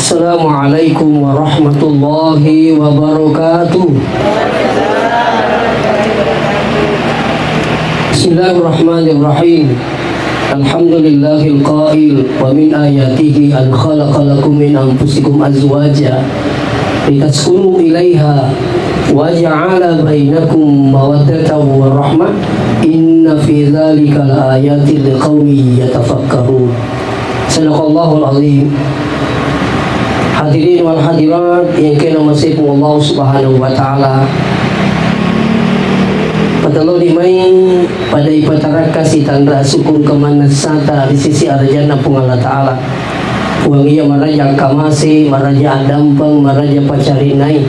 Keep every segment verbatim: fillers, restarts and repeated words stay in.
Assalamualaikum warahmatullahi wabarakatuh. Bismillahirrahmanirrahim. Alhamdulillahil qail, wa min ayatihi an khalaqa lakum min anfusikum azwaja litaskunu ilaiha wa ja'ala bainakum mawaddatan wa rahmah, inna fi dzalika laayatil liqaumin yatafakkarun. Sadaqallahul azim. Hadirin wal hadirat yang kena masepung Allah Subhanahu wa Ta'ala. Pataloni mai pada ipatarakka sitanra syukur kemannessata di sisi arajanna Puang Allah Ta'ala. Puang iya maraja akkamase, maraja addampeng, maraja pacarinai.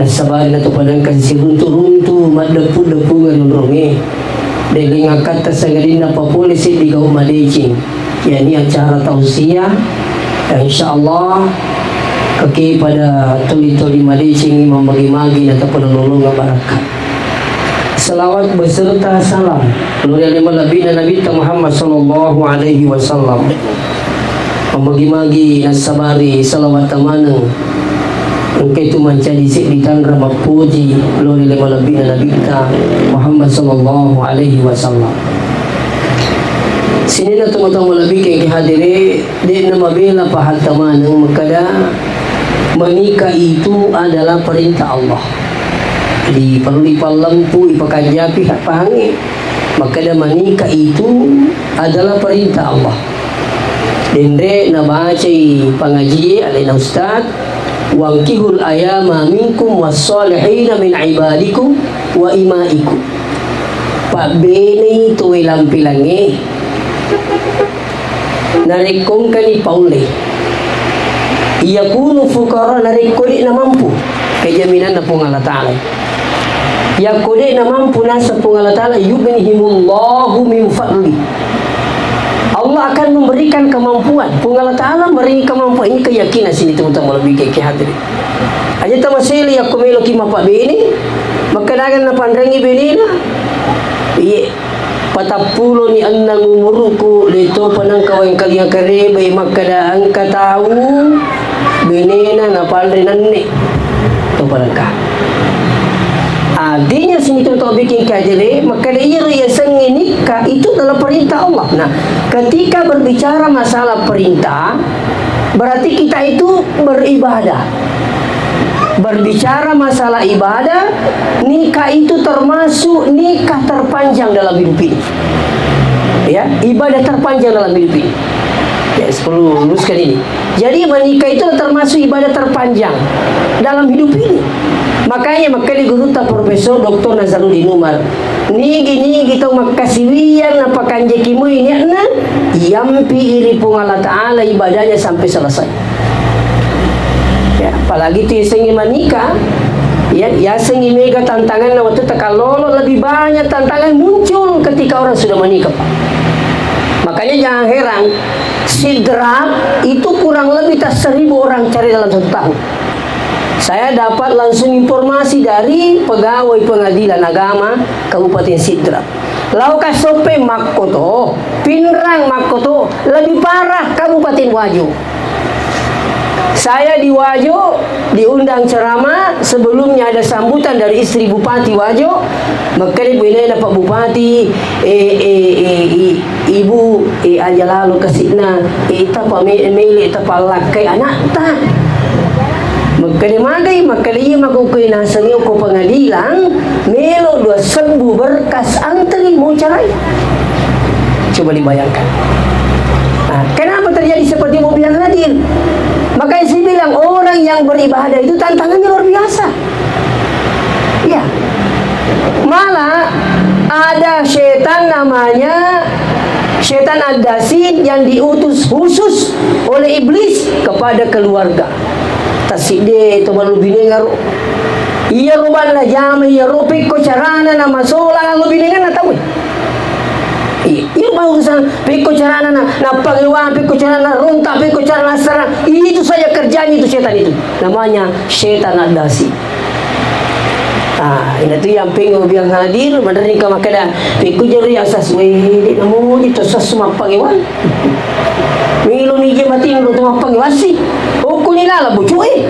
Nassabari natupadangka siruntu-runtu, maddeppu-deppunga ri onrongnge. Deleng akkatta sangadinna papole seddi gau madeceng. Yani acara tausiah, dan insya Allah kaki pada tuli-tuli madecengi mamagi-magi natapada lolonga barakka. Salawat beserta salam lori ale malebbina Nabitta Muhammad sallallahu alaihi wasallam. Mamagi-magi nassabari salawat maneng. Engka itu mancaji seddi tanra mappoji lori le malebbina Nabitta Muhammad sallallahu alaihi wasallam. Sininna tomatoa malebbi ke hadire, de'na mabela pahatta maneng makkada menikah itu adalah perintah Allah. Jadi perlu dipallempu, ipakanjapi pahangnge. Makkada menikah itu adalah perintah Allah. Denre nabacai pangajie alena ustad, "Wankihul ayama minkum wassalihina min ibadikum wa imaikum." Pabbenei towe lampilangnge narekko engkani paulle. Yakunu fuqara, narekko de'na mampu, kejaminanna Puang Allah Ta'ala. Yakko de'na mampu naseng Puang Allah Ta'ala, yughnihimullahu min fadli. Allah akan memberikan kemampuan. Puang Allah Ta'ala meri kemampuan. Ini keyakinan sini teman-teman lebih ke hadirin. Aja tamasele yakko meloki mapabene, makkedagan napanrengi benena. Iye. Patappuloni enneng umuruku, de topa nengka wengkalinga karebai makkeda engka tau benena napanre nenne. Topa nengka. Artinya sini to bikin kajere, makkeda iyaro yasengnge nikah itu adalah perintah Allah. Nah, ketika berbicara masalah perintah, berarti kita itu beribadah. Berbicara masalah ibadah, nikah itu termasuk nikah terpanjang dalam hidup ini. Ya, ibadah terpanjang dalam hidup ini. Ya, perlu luruskan ini. Jadi, menikah itu termasuk ibadah terpanjang dalam hidup ini. Makanya, makkeda gurutta Profesor Doktor Nazaruddin Umar, nigi-nigi tau makkasiwiang napakanjaki moi niatna, iyampi iri Puang Allah Ta'ala ibadahnya sampai selesai. Ya, apalagi tu yasengnge manikah, ya, yasengnge mega tantanganna waktu takallolo, lebih banyak tantangan muncul ketika orang sudah menikah, Pak. Makanya jangan heran, Sidrap itu kurang lebih tak seribu orang cari dalam satu tahun. Saya dapat langsung informasi dari pegawai pengadilan agama Kabupaten Sidrap. Lao ka Soppeng makkoto, Pinrang makkoto, lebih parah Kabupaten Wajo. Saya di Wajo diundang ceramah, sebelumnya ada sambutan dari istri Bupati Wajo, makkeda benena Pak Bupati, eh, eh, eh, i-, Ibu, eh, aja lalo kasi'na, eh, tapa me-, mele, tapa lakkai anakta. Makkeda magai, makkeda iya mako kue nasengi ko pengadilan, melo dua sebbu berkas antri mau cerai. Coba dibayangkan. Nah, kenapa terjadi seperti yang mau bilang tadi? Makanya saya bilang, orang yang beribadah itu tantangannya luar biasa. Iya. Malah ada setan namanya setan Ad-Dasin yang diutus khusus oleh iblis kepada keluarga. Tasidde to balu binengaro. Iya ro banna jama, iya ro pekko carana na masolang allo binenganna tau. Iya, iya mau urusan pekko carana na, napangewang pekko carana, rontak pekko carana, serang. Itu saja kerjanya itu setan itu. Namanya setan Ad-Dasin. Ah, ina tu yang pengo biang hadir, maderri ka makkeda, pekku jero ya sas, we, de' namuji to sas mappangewang. Milo ni je mati lo to mappangewang si. Okko ni lala bucu e.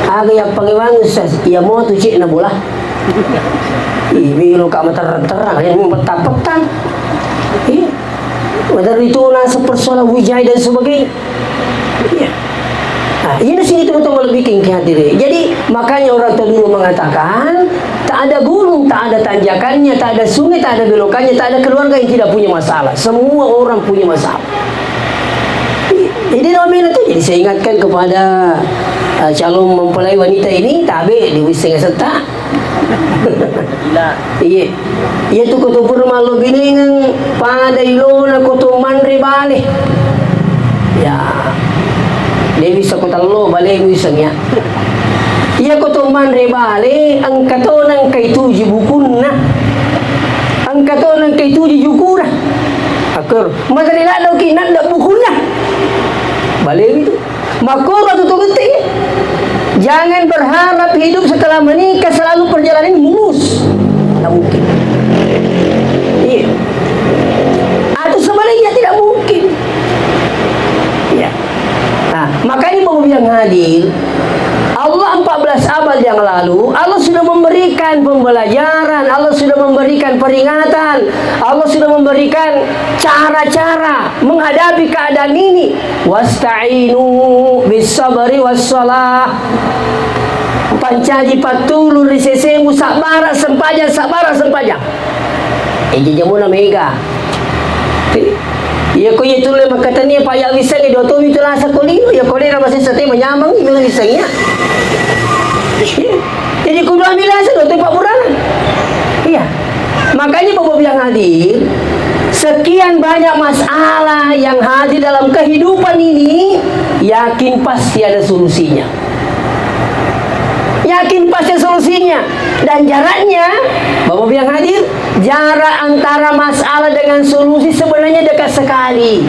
Aga ya pangewang sas, iya mo tu cek na bola. Ih, milo ka materang-terang, yang petang-petang. Ih, maderri tu naseng persoalan wijaya dan sebagainya. Iya. Nah, ini sini teman-teman lebih king hadir. Jadi, makanya orang tua dulu mengatakan, tak ada gunung, tak ada tanjakannya, tak ada sungai, tak ada belokannya, tak ada keluarga yang tidak punya masalah. Semua orang punya masalah. Jadi, namanya itu, jadi saya ingatkan kepada, uh, calon mempelai wanita ini, tabe di wissenga setta. Gila. Iya. Iya tu koto pura mallobinengeng pada ilona koto manre bale. Ya. De' bisa ko tello bale wiseng ya. Iya koto manre bale, engka to nengka ituji bukunna. Engka to nengka ituji jukuna. Akur, madari laddo ki nadda bukunna. Bale itu. Makkoro tu togette. Jangan berharap hidup setelah menikah selalu perjalanan mulus. Tidak mungkin. Iya. Atau sebaliknya tidak mungkin. Iya. Nah, makanya mau yang hadir, Allah empat belas abad yang lalu, Allah sudah memberikan pembelajaran, Allah sudah memberikan peringatan, Allah sudah memberikan cara-cara menghadapi keadaan ini. Wasta'inu bis sabri was salah. Pancaji pattulung ri sesemu, sabbara sempajang, sabbara sempajang. Eh, jajamuna mega. Iya ko iya tulle makkatania paya wissengngi dotomi tu lasa ko lino, iya ko dena masessa te manyameng, iya wissengngi ya. Jadi kudu ambil lasa dotomi pabburana. Iya. Makanya Bapak yang hadir, sekian banyak masalah yang hadir dalam kehidupan ini, yakin pasti ada solusinya. Yakin pasti solusinya. Dan jaraknya, Bapak yang hadir, jarak antara masalah dengan solusi sebenarnya dekat sekali.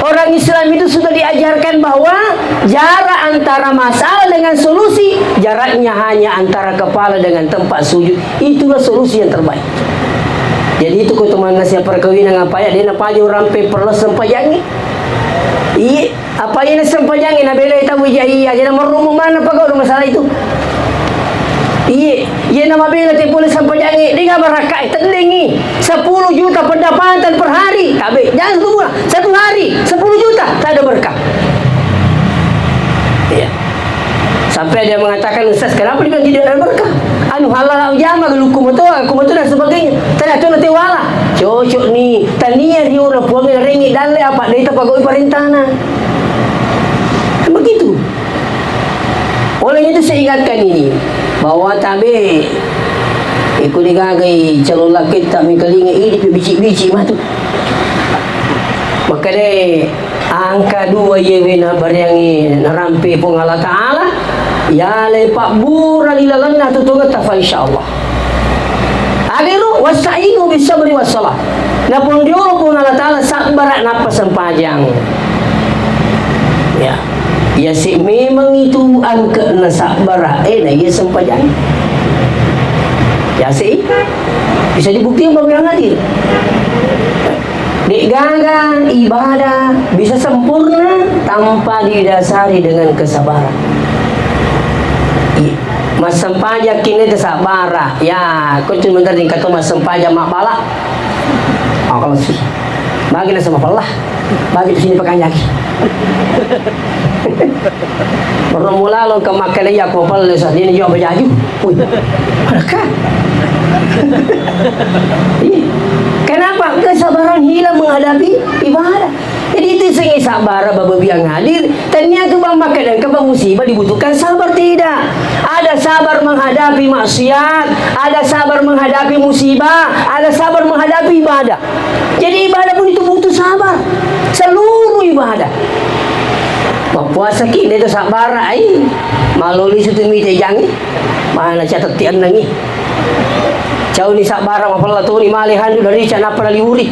Orang Islam itu sudah diajarkan bahwa jarak antara masalah dengan solusi, jaraknya hanya antara kepala dengan tempat sujud. Itulah solusi yang terbaik. Jadi itu ko teman nasihat perkawinan apa ya, dia napaja orang pe perlu sempajangi. Iya. Apa iya nasempajangngi nabelai tau ija iya, jadi marrumu mana pagau masalah itu. Iye, iye namabela te pole sempajangngi, de' gaga barakka e, teddengngi. Sepuluh juta pendapatan per hari, tabe, jangan satu bulan, satu hari, sepuluh juta, tak ada berkah. Iya. Sampai ada yang mengatakan, "Ustaz, kenapa dibilang tidak ada berkah? Anu halal jama, luku moto, aku moto dan sebagainya." Ternyata nanti wala. Cocok nih, tania riona puang rengi dalle apa, de' tapagau parentana. Kan begitu. Oleh itu saya ingatkan ini, bahwa tabe, iko digagai calon laki tak mengkalinga ini biji-biji matu. Maka deh, angka dua yewe na bariangi narampe Puang Allah Ta'ala, ya le pabbura lilalenna tutungetta fa insyaallah. Agero, "Wasta'inu bis sabri was salah." Napondiolo Puang Allah Ta'ala sabbara nappa sempajang. Ya. Ya, si memang itu angkena sabbara, eh, na iya sempajang. Ya, si bisa dibuktikan bahwa yang hadir. De'gaga ibadah bisa sempurna tanpa didasari dengan kesabaran. I-, massempajang kini itu sabara. Ya, kau cuma dari kata massempajang mabbala. Oh, kalau sih. Bagi nasaba Allah. Bagi tu sini pakanjaki. Bermula lo ke makkeda iya ko pelle sa, dia ni jawab bajaju. Wih, mereka. Iya. Kenapa? Kesabaran hilang menghadapi ibadah. Jadi itu sing sabar, Bapak Ibu yang hadir. Ternyata bang makkeda engka musibah dibutuhkan sabar, tidak. Ada sabar menghadapi maksiat, ada sabar menghadapi musibah, ada sabar menghadapi ibadah. Jadi ibadah pun itu butuh sabar. Seluruh ibadah. Mappuasa ki, de' to sabar, ai. Maloli situ mite jangi. Mana catat ti ennengi. Cau ni sabar, mapella tu ni male handu dari cana apa liuri.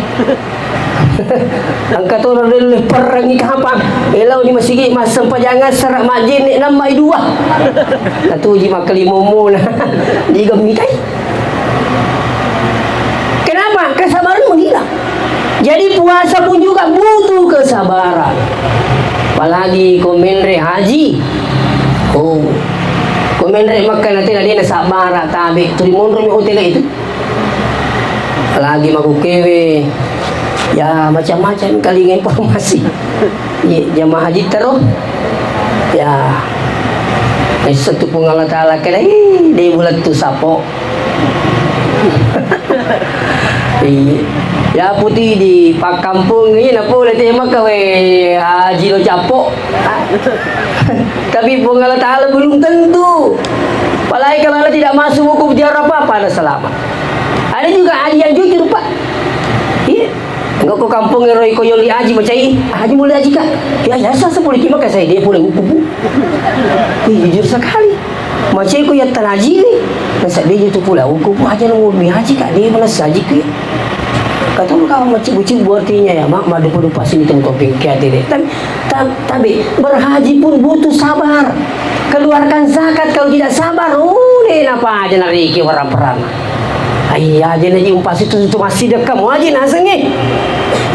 Engka to ro delle perrengi kapang. Elao ni masigi massempajang assara majjenne nambai dua. Natuji makkalimommo na. Digemitai. Kenapa? Kesabaran menghilang. Jadi puasa pun juga butuh kesabaran. Apalagi ko menre haji. Oh. Ko menre Mekka na tena dena sabara tabe. Tuli monro mi hotel itu. Apalagi makukewe, ya, macam-macam kali informasi. Ye, jamaah haji tero, ya, esok tu Puang Allah Ta'ala kena, ih, de bulan tu sapo. Iya. Ya, putih di pakkampung ini, na pole te maka we, haji lo capo. Tapi Puang Allah Ta'ala belum tentu. Apalagi kalau Anda tidak masuk wukuf di Arafah, apa Anda selamat? Ada juga haji yang jujur, Pak. Iya. Enggak ko kampung ero iko yoli haji macai. Haji mulai haji, Kak. Ya, ya, sa, sa, boleh terima kasih. Dia boleh wukuf, Bu. Wih, jujur sekali. Macai ko ya tanaji ni. Masa dia tu pula wukuf, Bu. Haji mau lebih haji, Kak. Dia mana haji, Kak. Kata lu kawan macam bucin, bu, artinya ya, mak, madu padu pasti itu untuk pikir deh. Tapi Ta-, tapi berhaji pun butuh sabar. Keluarkan zakat kalau tidak sabar, oh, de napa aja nariki orang perang. Iya aja naji umpasi tu, tu masih dekat, mau aja nasengi.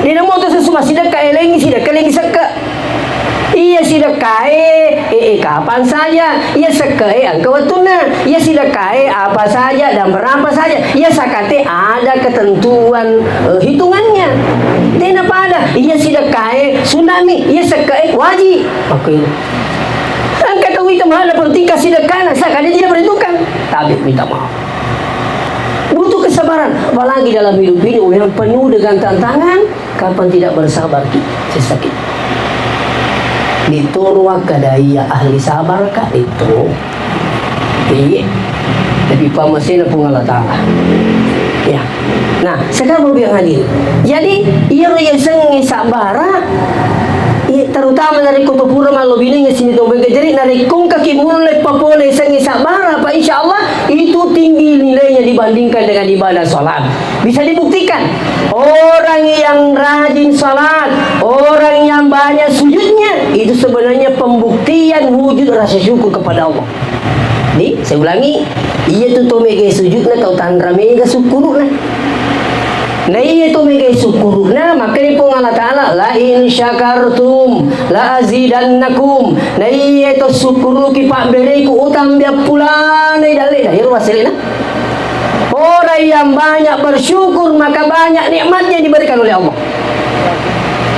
Dia namo tu susu masih dekat, elengi sih dekat, elengi seke. Iya sih dekat, eh, eh, eh, kapan saja. Iya seke, eh, angka waktunya. Iya sih dekat, eh, apa saja dan berapa saja. Iya sakate ada ketentuan, eh, hitungannya. Tena pada, iya sih dekat, eh, tsunami, iya seke, eh, wajib. Oke. Angka tahu itu mana penting kasih dekat, nah, saya kan tidak menentukan. Tapi minta maaf. Butuh kesabaran, apalagi dalam hidup ini yang penuh dengan tantangan, kapan tidak bersabar ki, sesakit. Ditoro kada iya ahli sabar ka itu. Iya. Tapi pamasena Puang Allah Ta'ala. Ya. Nah, sekarang mau bilang hadir. Jadi, iya ro yasengnge sabbara, i-, terutama dari kota pura mallo binengnge sini to bengke. Jadi, narekko engka ki mulle papole yasengnge sabbara, apa insya Allah itu tinggi nilainya dibandingkan dengan ibadah salat. Bisa dibuktikan. Orang yang rajin salat, orang yang banyak sujudnya, itu sebenarnya pembuktian wujud rasa syukur kepada Allah. Di, saya ulangi, iya tu to mega sujudna, tau tanra mega sukkuruna. Nah, iya tu mega sukkuruna, makanya Puang Allah Ta'ala, "La in syakartum la azidannakum." Nah, iya tu sukkuruki pabbereku, utang biappulana dalle, dah, iro wasilina. Orang yang banyak bersyukur, maka banyak nikmatnya diberikan oleh Allah.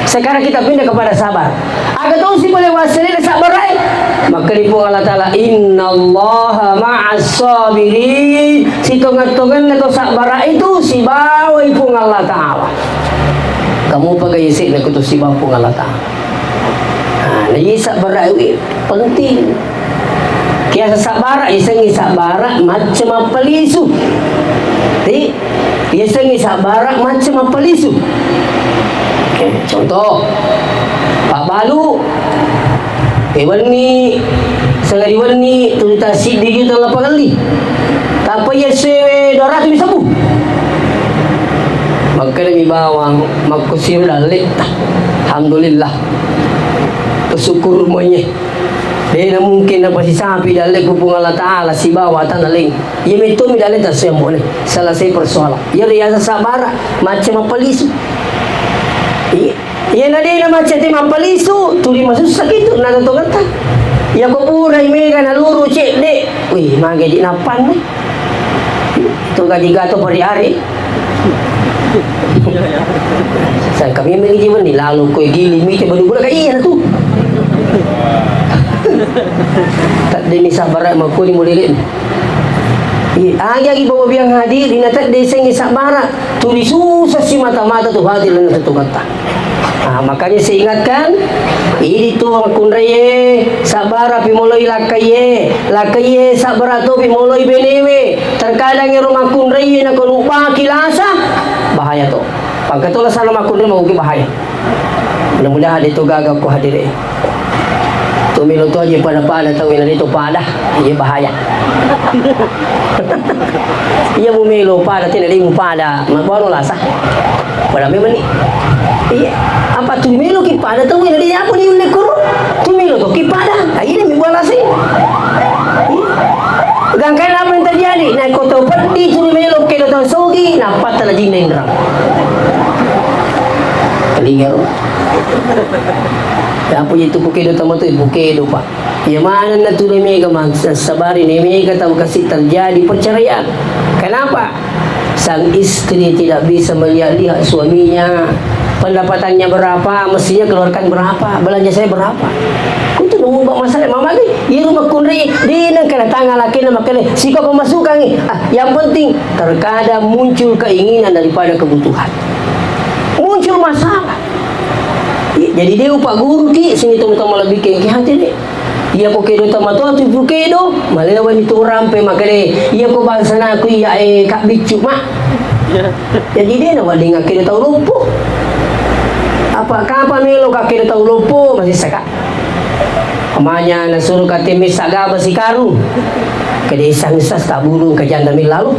Sekarang kita pindah kepada sabar. Aga tosi pole wasselena sabbarae. Makkeda Puang Allah Ta'ala, "Innallaha ma'as sabirin." Sitonga-tonganna to sabbara itu sibawai Puang Allah Ta'ala. Kamu pagai yasenna ko to sibawa Puang Allah Ta'ala. Nah, na iya sabbara wi penting. Kiasa sabbara, yasengngi sabbara macca mappalisu. Ti, yasengngi sabbara macca mappalisu. Oke, contoh, pabbalu, eh, wenni, sangari wenni, tujuh juta, siddi juta lapangelli. Tappa iya sewe dua ratus bisa bu. Makkedami bawang, makkusiro dalle. Alhamdulillah. Bersyukur moye. Dena mungkin napasisapi dalle ku Puang Allah Ta'ala sibawa tana leng. Iya metto mi dalle tasembone. Selesai persoalan. Iya riasa sabara, macca mappalisu. Iya. Iya na dena macca te mappalisu, tuli masussa kitu na totongetta. Iya ko purai mega naluru cedde. Wih, mage di nappanna. Tu gaji gato pari ari. Sai kami megi jiwen ni lalu kue gili mite badu bulu ka iya tu. Tak demi sabar makuni mulele. Iya, agi-agi bawa biang hadir, dina tak desengi sabara. Tuli susah si mata-mata tu hadir dengan satu kata. Ah, makanya saya ingatkan, idi tu makkunraie, sabbara pi moloi lakkaiye, lakkaiye sabbara to pi moloi benewe. Terkadang ero makkunraie nako nubaki lasa, bahaya to. Pangka to lasa makkunrai mau bahaya. Mudah-mudahan itu gaga ko hadire. Tu melo to aja pada-pada tau ina itu pada, iya bahaya. Iya mu melo pada, tidak mu pada, mabbano lasa. Pada memang ni. Iya. Apa tu melo ki pada tau ini apa ni ulle kuru? Tu melo to ki pada. Ah, ini mi bola sih. Iya. Gangkai apa yang terjadi? Nah, kau tahu peddi tu melo ke tau sogi, napa telah jinda indra. Telinga. Ya apa itu pukedo tama tu pukedo, Pak. Iya manenna tu de mega mansabari, de mega tau kasi terjadi perceraian. Kenapa? Sang istri tidak bisa melihat-lihat suaminya. Pendapatannya berapa, mestinya keluarkan berapa, belanja saya berapa. Kutu nunggu masalah mama ni, iya rumah kunri, di nang kena tangan laki nama kena, siko pemasukan ni. Ah, yang penting terkadang muncul keinginan daripada kebutuhan. Muncul masalah. Iya, jadi dia upah guru ki, sini teman-teman lebih kengki hati ni. Iya ko kedo tama to tu kedo, malewa ni tu rampe makale. Iya ko bangsa naku iya e kak biccu mak. Jadi dia na wading kedo tau loppo. Apa kapa melo kak kedo tau loppo masih saka. Amanya na suruh kate misa gaba si karung. Kede isang sa tabulung ke janda milalu.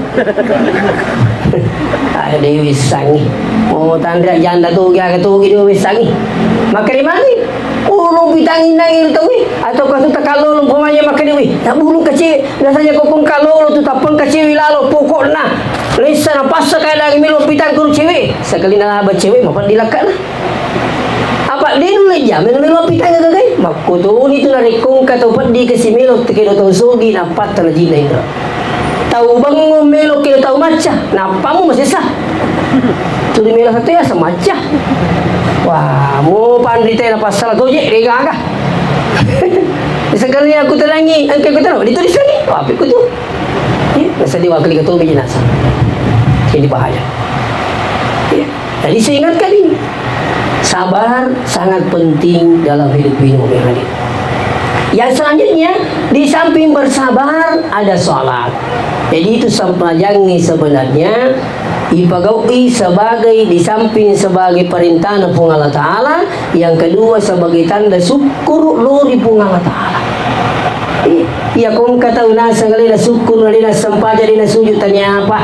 Ada dewi sangi. Oh tandra janda tu ga tu gitu sangi. Makare mani. Ulung pitangi nangi tawi atau kau tu takalo umpamanya makane wi. Tak bulung kecil biasanya kau pun kalau tu tapang kecil lalo pokokna. Lesa na pasa kaya lagi milo pitang kuru cewek. Sekali na laba cewek mapan dilakana. Apa dinu le jam yang milo pitang gagai. Makku tu ni tu narekong kata peddi ke si milo teke do tau sogi na patta na jina indra. Tau bangung melo ke tau macca, nappamu masessa. Tuli melo satu ya semacca. Wah, mu panrita na pasal tu je de gaga. Sekali aku terangi, engke aku terang ditulis lagi. Wah, apa ku tu? Ya, nasa di wakil ketua jenazah. Ini bahaya. Ya. Jadi saya ingatkan ini, sabar sangat penting dalam hidup ini, Bapak Ibu. Yang selanjutnya, di samping bersabar, ada sholat. Jadi itu sampajangnya sebenarnya ipagau'i sebagai, di samping sebagai perintahna Puang Allah Ta'ala, yang kedua sebagai tanda syukur lori Puang Allah Ta'ala. I-, iya, ko engka tau naseng alena sukkuru, alena sempajang, alena sujud, tania apa?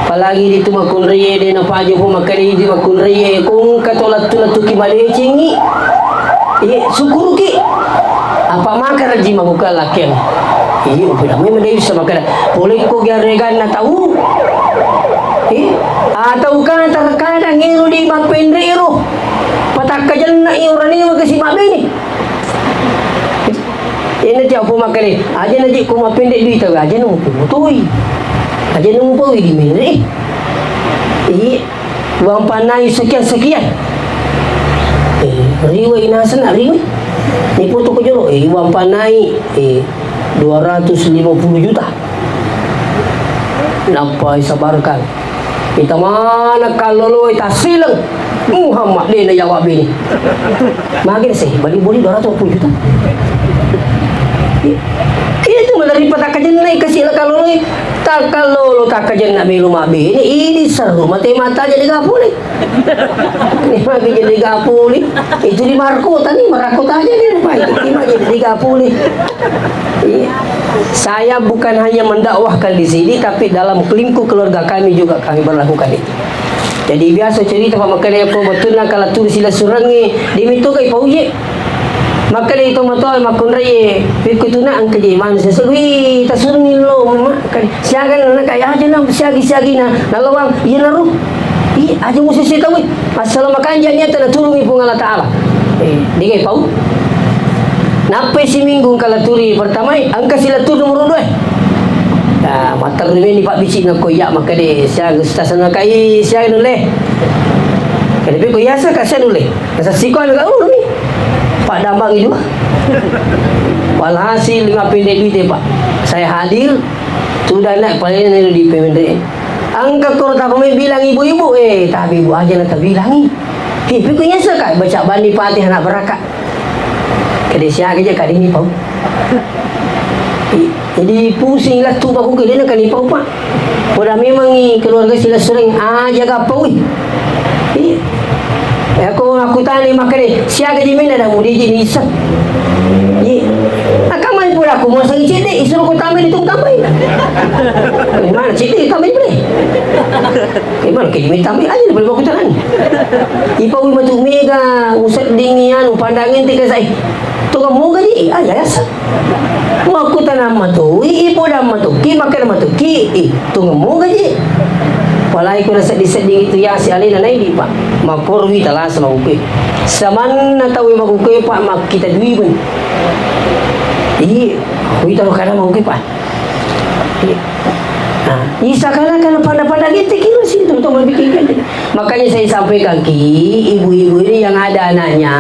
Apalagi di tu makkunraie, de napaja ko makkeda idi makkunraie, ko engka tau lettu-lettuki madecengi. Iya, sukkuruki. Apa maka raji mabuka lakeng? Iya, upi dame madei bisa makkeda. Pole ko gareganna tau. Iya, atau kan terkadang ero di mappenre ero. Patakkajenna ero raniwa kasi mabene. Ina ti apa makkeda, aja na je ko mapende duita, aja na mupotoi. Aja na mupau di menre. Iya, uang panai sekian-sekian. Eh, riwe inasena riwe. Ni foto ko jolo, eh, uang panai, eh, dua ratus lima puluh juta. Nappa isabarkan. Ita mana kalloloe tassileng. Muhammad, de na yawa bini. Magi sih, bali boli dua ratus lima puluh juta. Iya tu malah ripa takkajenna kasi la kalloloe. Takkallolo takkajenna melu mabini. Ini seru mate mata jadi gapuli. Ini magi jadi gapuli. Itu di Markota nih, Markota aja nih, Pak. Ini magi jadi gapuli. Iya. Saya bukan hanya mendakwahkan di sini, tapi dalam lingkup keluarga kami juga kami berlakukan itu. Jadi biasa cerita Pak makkeda ko bettuanna kala tuli silessurengnge, de metto kai pauje. Makkeda to matoa makkunraie, pekkutuna engka je maneng sesegui tasurungi lo makkeda. Siaga na kaya aja na siagi-siagina nalawang iyanaro. Ih, aja musisi tawi. Assalamakanja niatta naturungi Puang Allah Ta'ala. Eh, degai pau. Nappai siminggu engka laturi pertamai, engka si laturi nomor dua. Nah, matterru meni pabbicikna ko iya makkeda siaga stasana kai siaga nulle. Kade pe ko iya sa ka siaga nulle. Nasa siko anu ka uruni. Paddambangi dua. Walhasil lima pendek duit ya, Pak. Saya hadir, sudah nak paling di pemendek. Engka koro tapamai bilang ibu-ibu, eh, tapi ibu aja na tabilangi. Hi, piku nyesel ka baca bandi Fatihah na beraka. Kade siaga je kade ni pau. Hi, jadi pusing lah tu baku kade na kani pau, Pak. Poda memang i keluarga sila sering aja ga pau. Hi. Ya ko aku tani makkade siaga je minna da mudi je ni iseng. Hi. Akama Pura aku mau sangi cedde, isuruh ku tambahi, itu ku tambahi. Mana cedde tambahi boleh? Gimana ke diminta tambahi aja boleh aku tangan. Ipa wi matu mega, useddingi anu, pandangin tiga saya. Tukang moga ji, aja ya. Wakku tanam matu, i ibu dam matu, ki makan matu, ki i. Tunggu moga ji. Walai kuna seddi-seddi itu ya si alena nai di, Pak. Makkoro wi talasa makkukue. Samanna tau makkukue, Pak, makkita dui ben. Iya, wi tau kada makkukue, Pak. Iya. Nah, isa kana kana pada-pada gitu kira sih, teman-teman bikin kan. Makanya saya sampaikan ki, ibu-ibu ini yang ada anaknya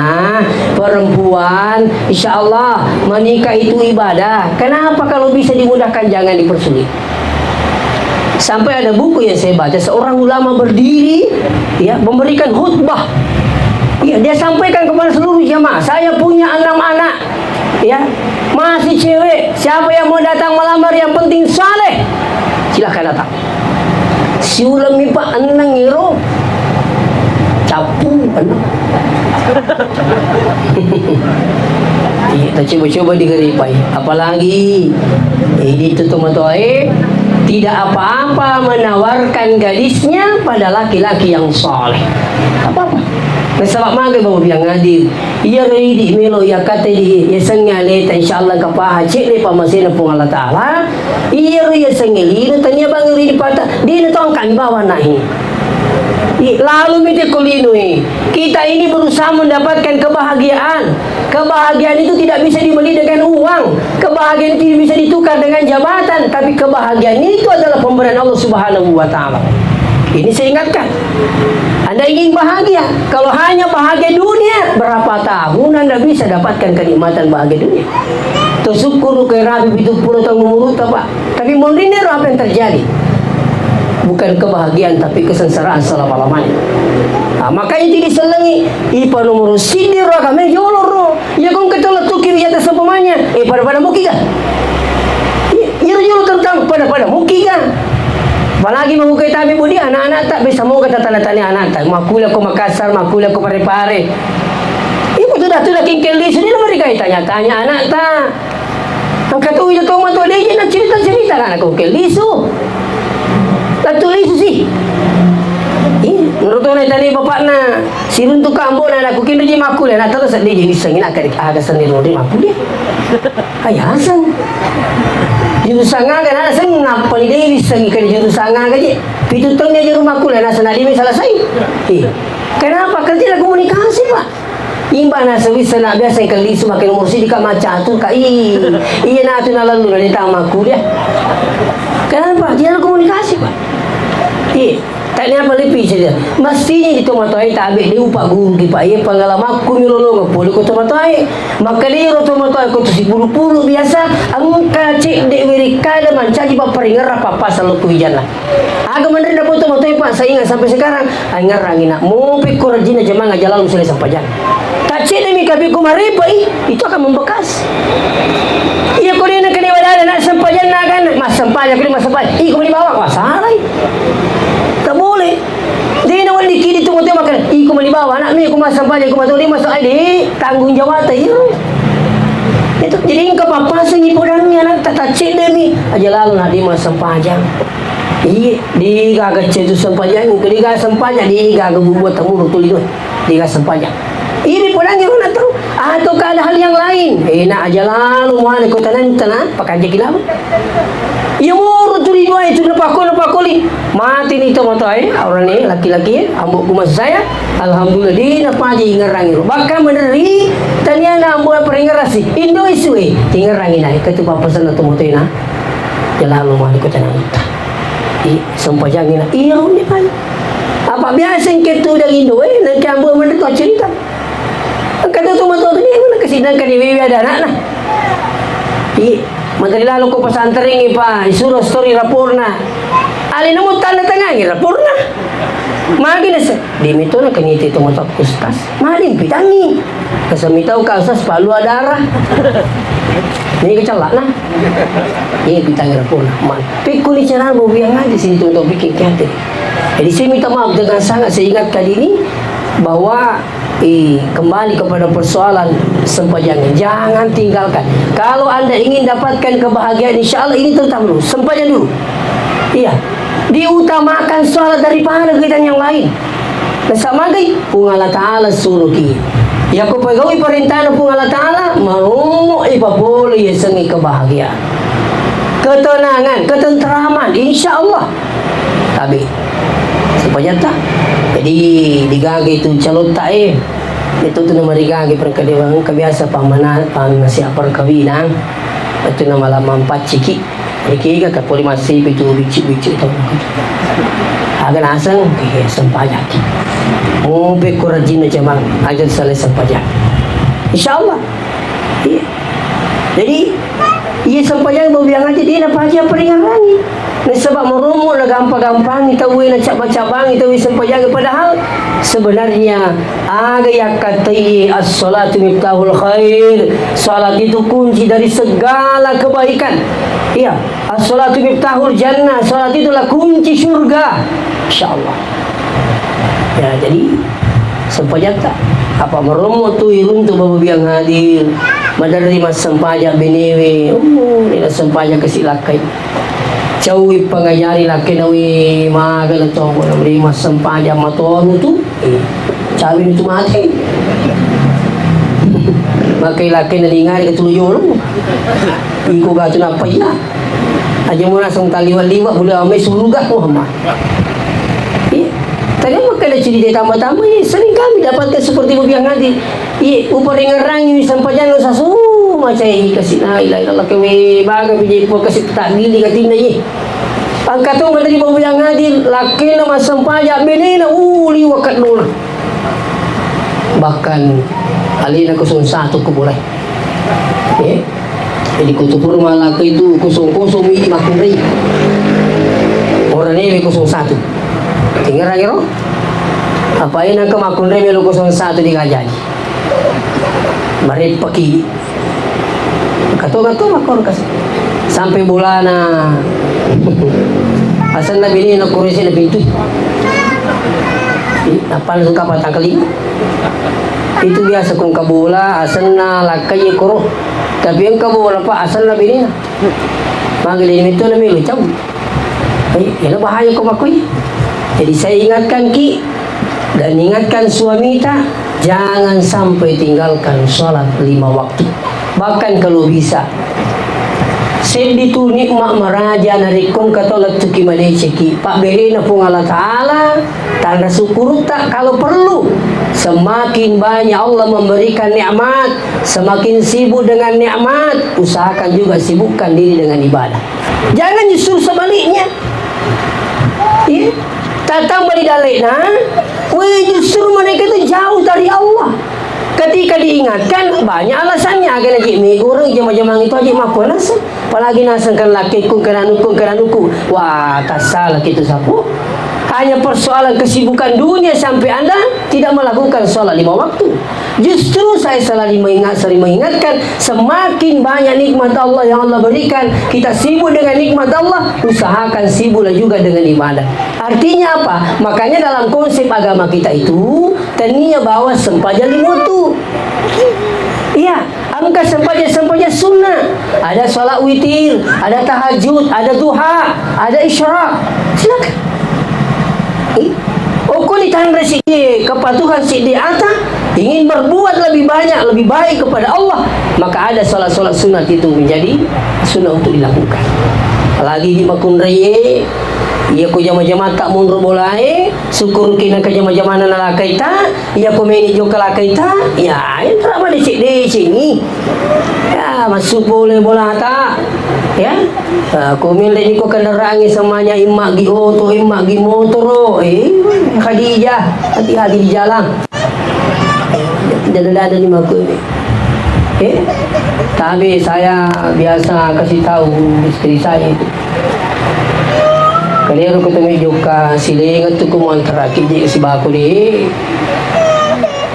perempuan, insya Allah menikah itu ibadah. Kenapa kalau bisa dimudahkan jangan dipersulit? Sampai ada buku yang saya baca, seorang ulama berdiri, ya, memberikan khutbah. Ya, dia sampaikan kepada seluruh jamaah, "Saya punya enam anak, ya, masih cewek. Siapa yang mau datang melamar, yang penting saleh, silahkan datang." Siuleng mi, Pak, enneng ero. Cappu, enneng. Iya, ta coba-coba digeripai. Apalagi, ini tuh tomatoae tidak apa-apa menawarkan gadisnya pada laki-laki yang saleh. Apa-apa. Nasaba magai bawang biang hadir. Iyaro idi melo iya kate di yasengnge aleta, insyaallah engka paha cedde pamasena Puang Allah Taala. Iyaro yasengnge lino tania bang ri dipata, dina to engka mi bawang nahi. I, lalu mite ko lino e. Kita ini berusaha mendapatkan kebahagiaan. Kebahagiaan itu tidak bisa dibeli dengan uang. Kebahagiaan itu tidak bisa ditukar dengan jabatan, tapi kebahagiaan itu adalah pemberian Allah Subhanahu wa Ta'ala. Ini saya ingatkan. Anda ingin bahagia? Kalau hanya bahagia dunia, berapa tahun Anda bisa dapatkan kenikmatan bahagia dunia? Tusyukuru ke rapi pitu puluh tahun umur, Pak. Tapi monrinna ero apa yang terjadi? Bukan kebahagiaan, tapi kesengsaraan selama-lamanya. Nah, makanya itu diselengi, ipa nomor siddi ro agama jolo ro. Iya kong ketolak tuki iya atas sempamanya. Eh, pada-pada muki ga? Iya, iya jolo tentang pada-pada muki ga? Apalagi mau kita ambil budi anak-anak tak bisa mau kata tanda-tanda anak tak. Makula ko Makassar, makula ko Pare-Pare. Ibu tuh dah tuh dah kingkel di sini nomor tanya-tanya anak tak. Engka tu ida tomatoa de je na cerita-cerita na ko ke lisu. Tentu lisu sih. Ih, menurut tone tadi bapakna, siruntu kambo na aku kinri je makku na terus de je bisa ngina kari aga sendiri ro de makku de. Ayaseng. Jurusan aga na seng napa ni de bisa ngina kari jurusan aga je. Pitu tahun dia rumahku na sana de selesai. Ih. Kenapa kerja komunikasi, Pak? Imba naseng wisseng na biasa engka lisu makkeda nomor siddi ka maccatur ka. Ih, iya natu nalallu na ditama kuliah. Kenapa? Tidak ada komunikasi, Pak. Iya, tak niapa lebih saja. Mestinya itu tomatoa tabe de upa guru ki, Pak. Iya pengalamanku milolongo pole ko tomatoa. Maka dia ro tomatoa ko tu sipulu-pulu biasa engka cedde wiri kada mancaji papparingerra pappa selaku wijana. Aga menre dapo tomatoa, Pak, saya ingat sampai sekarang. Aingerrangi, Nak, mopi ko rajinna jamaah aja lalu selesai sempajang. Taccedde mi kapi ko marepa i, itu akan membekas. Iya ko dena kene wadana nak sempajang na kan, mas sempajang ko mas sempajang. Ih, ko mani bawa, wah salah i. Tak boleh. Dena wali kidi tu mote makan. Ih, ko mani bawa anak mi ko mas sempajang ko mas tanggung jawab ta iya. Itu jadi engka papaseng i podangngi anak ta taccedde mi. Aja lalu nak di mas sempajang. Iya, digaga cetu sempajang, digaga sempajang, digaga bubuat tamuru tuli dua, digaga sempajang. Ini pulang yang mana tahu? Ataukah ada hal yang lain? Enak aja lalu mana kota nanti tenang, pakai aja kilap. Iya muru tuli dua itu napako napakoli. Mati nih tomatoa, eh, orang nih laki-laki, eh, ambok kuma saya. Alhamdulillah, di napaji ingerangi. Bahkan meneri taniana ambok peringerasi. Indo isu, eh, ingerangi naik ke tu papa sana tomatoa. Jalalu mani ko tananta. I, sempajangi na, iya, ro, ni, pai. Apa biasa engke tu dari Indo, eh, nang kiambu mana tu cerita. Engka tu, tu, tu, tu, ni, mana kesidang ka di wewe ada anak, nah. I, menteri lalu ko pesantren, i, pa, isuro story raporna. Ali nemu tanda tangan, i, raporna. Magi nase, di mitu na keniti tu mata ustaz. Magi pitangi. Kasami tau ka ustaz, palua darah. Ni kecalak, nah. Iya, pitang era pona. Man. Pikkuni cara mau biang aja sini tuh, tuh bikin kate. Jadi saya minta maaf dengan sangat, saya ingatkan ini bahwa Eh, kembali kepada persoalan sempajang. Jangan tinggalkan. Kalau Anda ingin dapatkan kebahagiaan, insya Allah ini terutama dulu. Sempajang dulu. Iya. Diutamakan sholat daripada kegiatan yang lain. Nasaba magai Puang Allah Ta'ala suruki. Iya ko pegawai perintahna Puang Allah Ta'ala, marommo ipapole yasengnge kebahagiaan. Ketenangan, ketentraman, insya Allah. Tabe. Sempajatta. Jadi, digaga itu calotta, eh. Itu tu namarigaga perkadewang, kebiasa pamana, pamasiak perkawinan. Itu nama lamang pacciki. Rikega ka pole massepi tu bicci-bicci tau. Aga naseng, eh, sempajang. Mope ko rajinna jamang, aja salai sempajang. Insya Allah. Iya. Jadi, iya sempajang bawang aja dia napa aja peringarangi. Nasaba marommo na gampang-gampangi tauwe, na cabang-cabangi tauwe sempajang, padahal sebenarnya aga yakkatai as-salatu miftahul khair. Salat itu kunci dari segala kebaikan. Iya. As-salatu miftahul jannah, salat itulah kunci surga. Insya Allah. Ya, jadi sempajatta. Apa marommo tu iruntu bawang hadir, maderri massempajang benewe, oh, ina sempajang kasi lakkai. Caui pangajari lakkai nawi maga na tongko na massempajang matonu tu, eh, caui tu mate. Makai lakkai na lingari ke tulu jolo. Iko gatu napa iya? Aja mo naseng taliwa-liwa, buda mai suruga, wah, ma. Iya. Tadi apa kena cerita tambah-tambah, iya, sering kami dapatkan seperti bawang hadir. Iya, uparingerangi sempajang sasu, macai kasi la ilaha illallah kewe baga biji po kasi takbili katinna, iya. Angka to dari bawang hadir, lakkainna massempajang, benena, uh, liwa kaddona. Bahkan alena kosong satu kuburai. Eh, jadi kutupur malaka itu kosong-kosong mi makkunrai. Orang ini kosong satu. Tinggal lagi roh. Apa ini ke makkunrai melu kosong satu di Gajah. Marepaki. Kato-kato makkoro kasi. Sampai bolana. Asenna bini na kurisi na pintu. Apa langsung kapal tangkali? Itu biasa kong kabola, asenna lakkai koro. Tapi yang kabola pa asenna bini. Magili itu na milu cau. Eh, iyana bahaya ko makkoi. Jadi saya ingatkan ki dan ingatkan suamita, jangan sampai tinggalkan sholat lima waktu. Bahkan kalau bisa, seddi tu nikmat maraja narekko engka to lettuki madeceki, pabberena Puang Allah Ta'ala, tanra syukurutta kalau perlu. Semakin banyak Allah memberikan nikmat, semakin sibuk dengan nikmat, usahakan juga sibukkan diri dengan ibadah. Jangan justru sebaliknya. Iya. Tatambah di dalekna, weh, justru mereka itu jauh dari Allah. Ketika diingatkan, banyak alasannya. Akhirnya, Ji, mi goreng, jama-jamang itu aja, maaf, alasan. Apalagi nasengkan lakiku, kenanuku, kenanuku. Wah, tak salah gitu, sapu. Hanya persoalan kesibukan dunia sampai Anda tidak melakukan sholat lima waktu. Justru saya selalu mengingat, sering mengingatkan, semakin banyak nikmat Allah yang Allah berikan, kita sibuk dengan nikmat Allah, usahakan sibuklah juga dengan ibadah. Artinya apa? Makanya dalam konsep agama kita itu, tania bawa sempajang lima waktu. Iya, engka sempajang-sempajang sunnah. Ada sholat witir, ada tahajud, ada duha, ada isyraq. Silakan. Eh, okko ditanre siddi kepatuhan siddi ata, ingin berbuat lebih banyak, lebih baik kepada Allah, maka ada sholat-sholat sunat itu menjadi sunnah untuk dilakukan. Apalagi di makunrai, iya ko jama-jama tak mundur bolae, syukur kina ke jama-jama na lakai ta, iya ko meni jokka lakai ta, ya, entra mana cik de sini. Ya, masuk boleh bola ta. Ya. Ah, ko melle ni ko kendaraangnge semuanya, imma gi oto, imma gi motoro. Eh, Khadijah, hati-hati di jalan. Tidak ada ni maku ini. Eh, tapi saya biasa kasih tahu istri saya itu. Kalau ketemu juga silengan tu ko muantara kiji si baku di.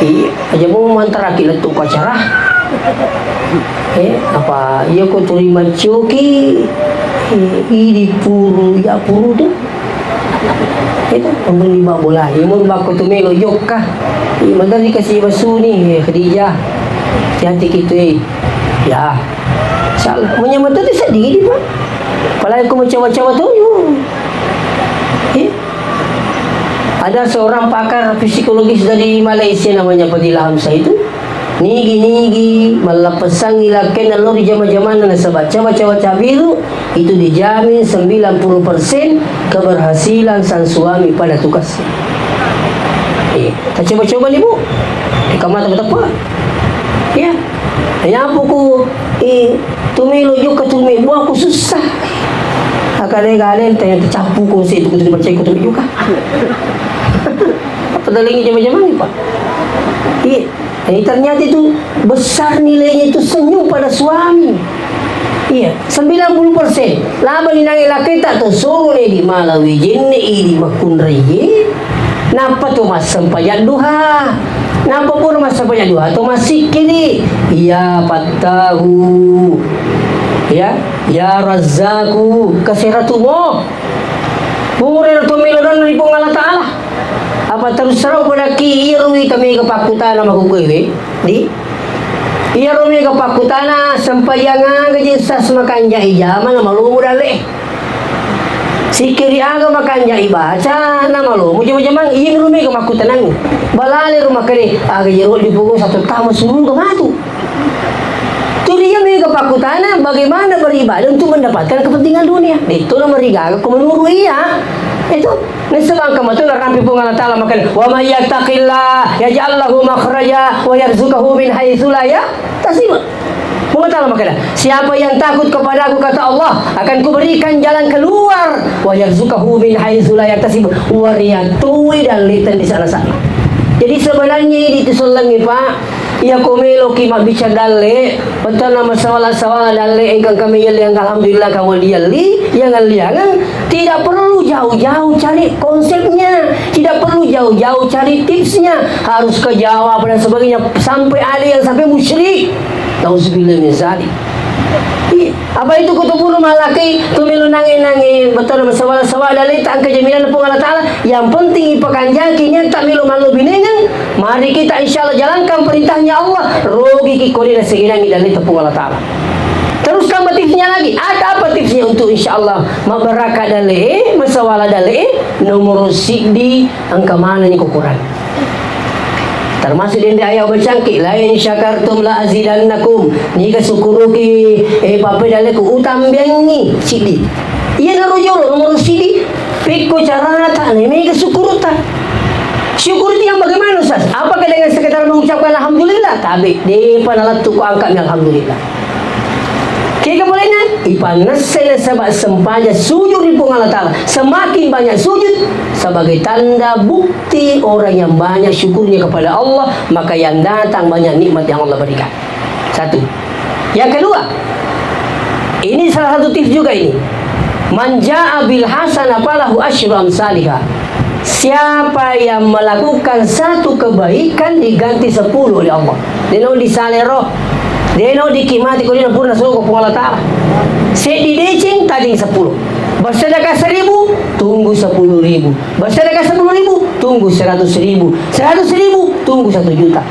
Iya, aja mau mantaraki lettu ko acara. Eh, apa iya ko tuli maccoki, eh, idi puru, ya puru tu. Itu, untung di bak bola. Iya, mau bakko tu melo jokka. Iya, madari kasih basuni, eh, Khadijah. Hati-hati gitu, eh. Ya. Salah. Menyamar tu sedih, Pak. Apalagi aku mencoba-coba tu, yuk. Eh. Ada seorang pakar psikologis dari Malaysia namanya Fadila Hamzah itu. Nigi-nigi, mallappessangngi lakkainna lao ri jama-jamanna nasaba cawa-cawa cabiru, itu dijamin sembilan puluh persen keberhasilan sang suami pada tugasnya. Eh, tacoba-coba ni, Bu. Eh, kamata betapa. Ya. Yapuku, eh, tumelo jokka tumi, buaku susah. Akale-kale tanya tacappuku sih, itu kudu dipercaya kudu juga. Apa dalengi jama-jamanna, Pak? Iya. Eh, ternyata itu besar nilainya itu senyum pada suami. Iya, sembilan puluh persen. Laba ni nange lakkaita to soro le di mala wijenne idi makkunraie. Nappa to massempajang duha. Nappa pura massempajang duha to massikkiri. Iya, pattahu. Ya, ya Razzaku, kaseratumo. Pura to melo donna ri Puang Allah Taala. Apa terus serau padakki iyaro wi kami ke pakkutana makukkuewe. Di? Iyaro mega pakkutana, sempajang aga je sas makanjai jama na malomo dalle. Sikkiri aga makanjai baca na malomo jama-jamang, iya ro mega makkutanang. Balale ro makkede, aga je ro dipungu satu tama suruga matu. Turi iya mega pakkutana, bagaimana beribadah untuk mendapatkan kepentingan dunia. Itu na marigaga ko menurut iya. Itu. Nasaba engka matu narampe Puang Allah Taala makkeda, "Wa may yattaqillah yaj'al lahu makhraja wa yarzuqhu min haitsu la yahtasib." Puang Allah Taala makkeda, "Siapa yang takut kepadaku," kata Allah, "akan kuberikan jalan keluar, wa yarzuqhu min haitsu la yahtasib." Wa riatui dalle tennisana-sana. Jadi sebenarnya idi tu sellengnge, Pak, Iya, ko meloki mabbicara dalle, bettuanna masawala-sawala dalle, engka kami yelli, engka alhamdulillah, kamu dielli, yang liangan, tidak perlu jauh-jauh cari konsepnya, tidak perlu jauh-jauh cari tipsnya, harus ke Jawa dan sebagainya, sampai ada yang sampai musyrik. Nauzubillah min zalik. Iya. Apa itu kutuburu malakai, tu melo nange-nange, bettuanna masawala-sawala dalle, tak engka jaminan Puang Allah Taala, yang penting ipakanjaki niatta melo mallo binengang, Mari kita insya Allah jalankan perintahnya Allah, rogiki ko de nasegenangi dalle Puang Allah Taala. Terus tambah tipsnya lagi, ada apa tipsnya untuk insya Allah mabarakka dalle, masawala dalle, nomor siddi engka manenni ko Quran. Termasuk di ayat bacangki, "La in syakartum la azidannakum." Niga syukuruki, eh, pape dalleku, utambiangngi siddi. Iya naro jolo nomor siddi, pekko carata, ne mega syukurta. Syukur itu yang bagaimana, Ustaz? Apakah dengan sekedar mengucapkan alhamdulillah? Tabe, depa nalettu ko angka'mi alhamdulillah. Kega bolehnya? Ipannessai nasaba sempajang sujud ri Puang Allah Taala. Semakin banyak sujud, sebagai tanda bukti orang yang banyak syukurnya kepada Allah, maka yang datang banyak nikmat yang Allah berikan. Satu. Yang kedua, ini salah satu tips juga ini. "Man jaa bil hasanah falahu asyru amsaliha." Siapa yang melakukan satu kebaikan diganti sepuluh oleh Allah. Deno disalero, deno dikimati ko dino purna soko Puang Allah Taala. Seddi deceng tajeng sepuluh. Bersedekah seribu, tunggu sepuluh ribu. Bersedekah sepuluh ribu, tunggu seratus ribu. Seratus ribu, tunggu satu juta.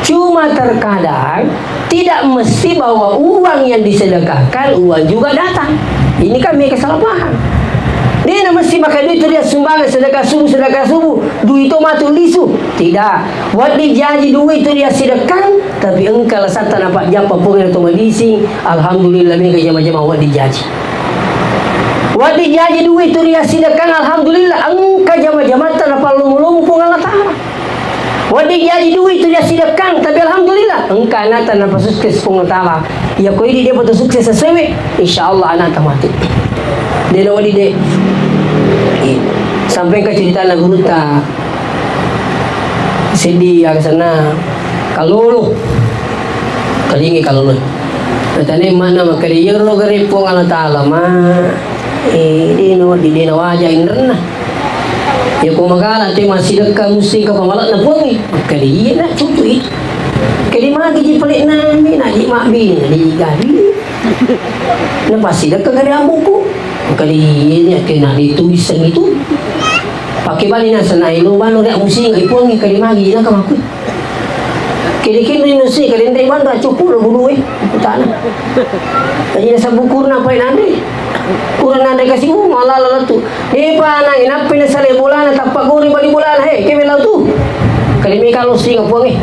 Cuma terkadang tidak mesti bahwa uang yang disedekahkan, uang juga datang. Ini kan mereka salah paham. Dia mesti makan duit tu dia sumbangan sedekah subuh, sedekah subuh. Duit itu matu lisu. Tidak. Wedding jaji duit tu dia sedekah, tapi engka lasatta napajjappa Puang tu madising. Alhamdulillah, mega jama-jama wedding jaji. Wedding jaji duit tu dia sedekah, alhamdulillah, engka jama-jamatta napallomo-lomo Puang Allah Taala. Wedding jaji duit tu dia sidekkang, tapi alhamdulillah, engka anakta napasukses Puang Allah Taala. Iya ko idi depa to sukses sesuai, insya Allah anakta matu. Deno wedding de. Iya. Sampai engka ceritana gurutta. Seddi aga senna kalolo. Kalingi kalolo. Natane mana makkeda iyaro gare Puang Allah Taala ma. Eh, deno wedding deno waja inrenna. Iya ko magala te massidekka musti ka pamalakna Puangnge. Makkeda iya na cucu itu. Kedi magi ji pale nami na ji mabbi na di gari. Na passidekka gare amboku. Makkeda iya na kena dituiseng itu. Pakkebali naseng naelo balo ria musinga ipuangngi kali magi naka makku. Kede kenro ino si kede ndai bando accopo lo bulu e. Putana. Jadi nasabbu kurna pai nanre. Kurna nanre kasi, uh, malala latu. Depa nangi nappi nasale bolana tappa gori bali bolana he. Kebe lau tu. Kali meka lo singa puangngi.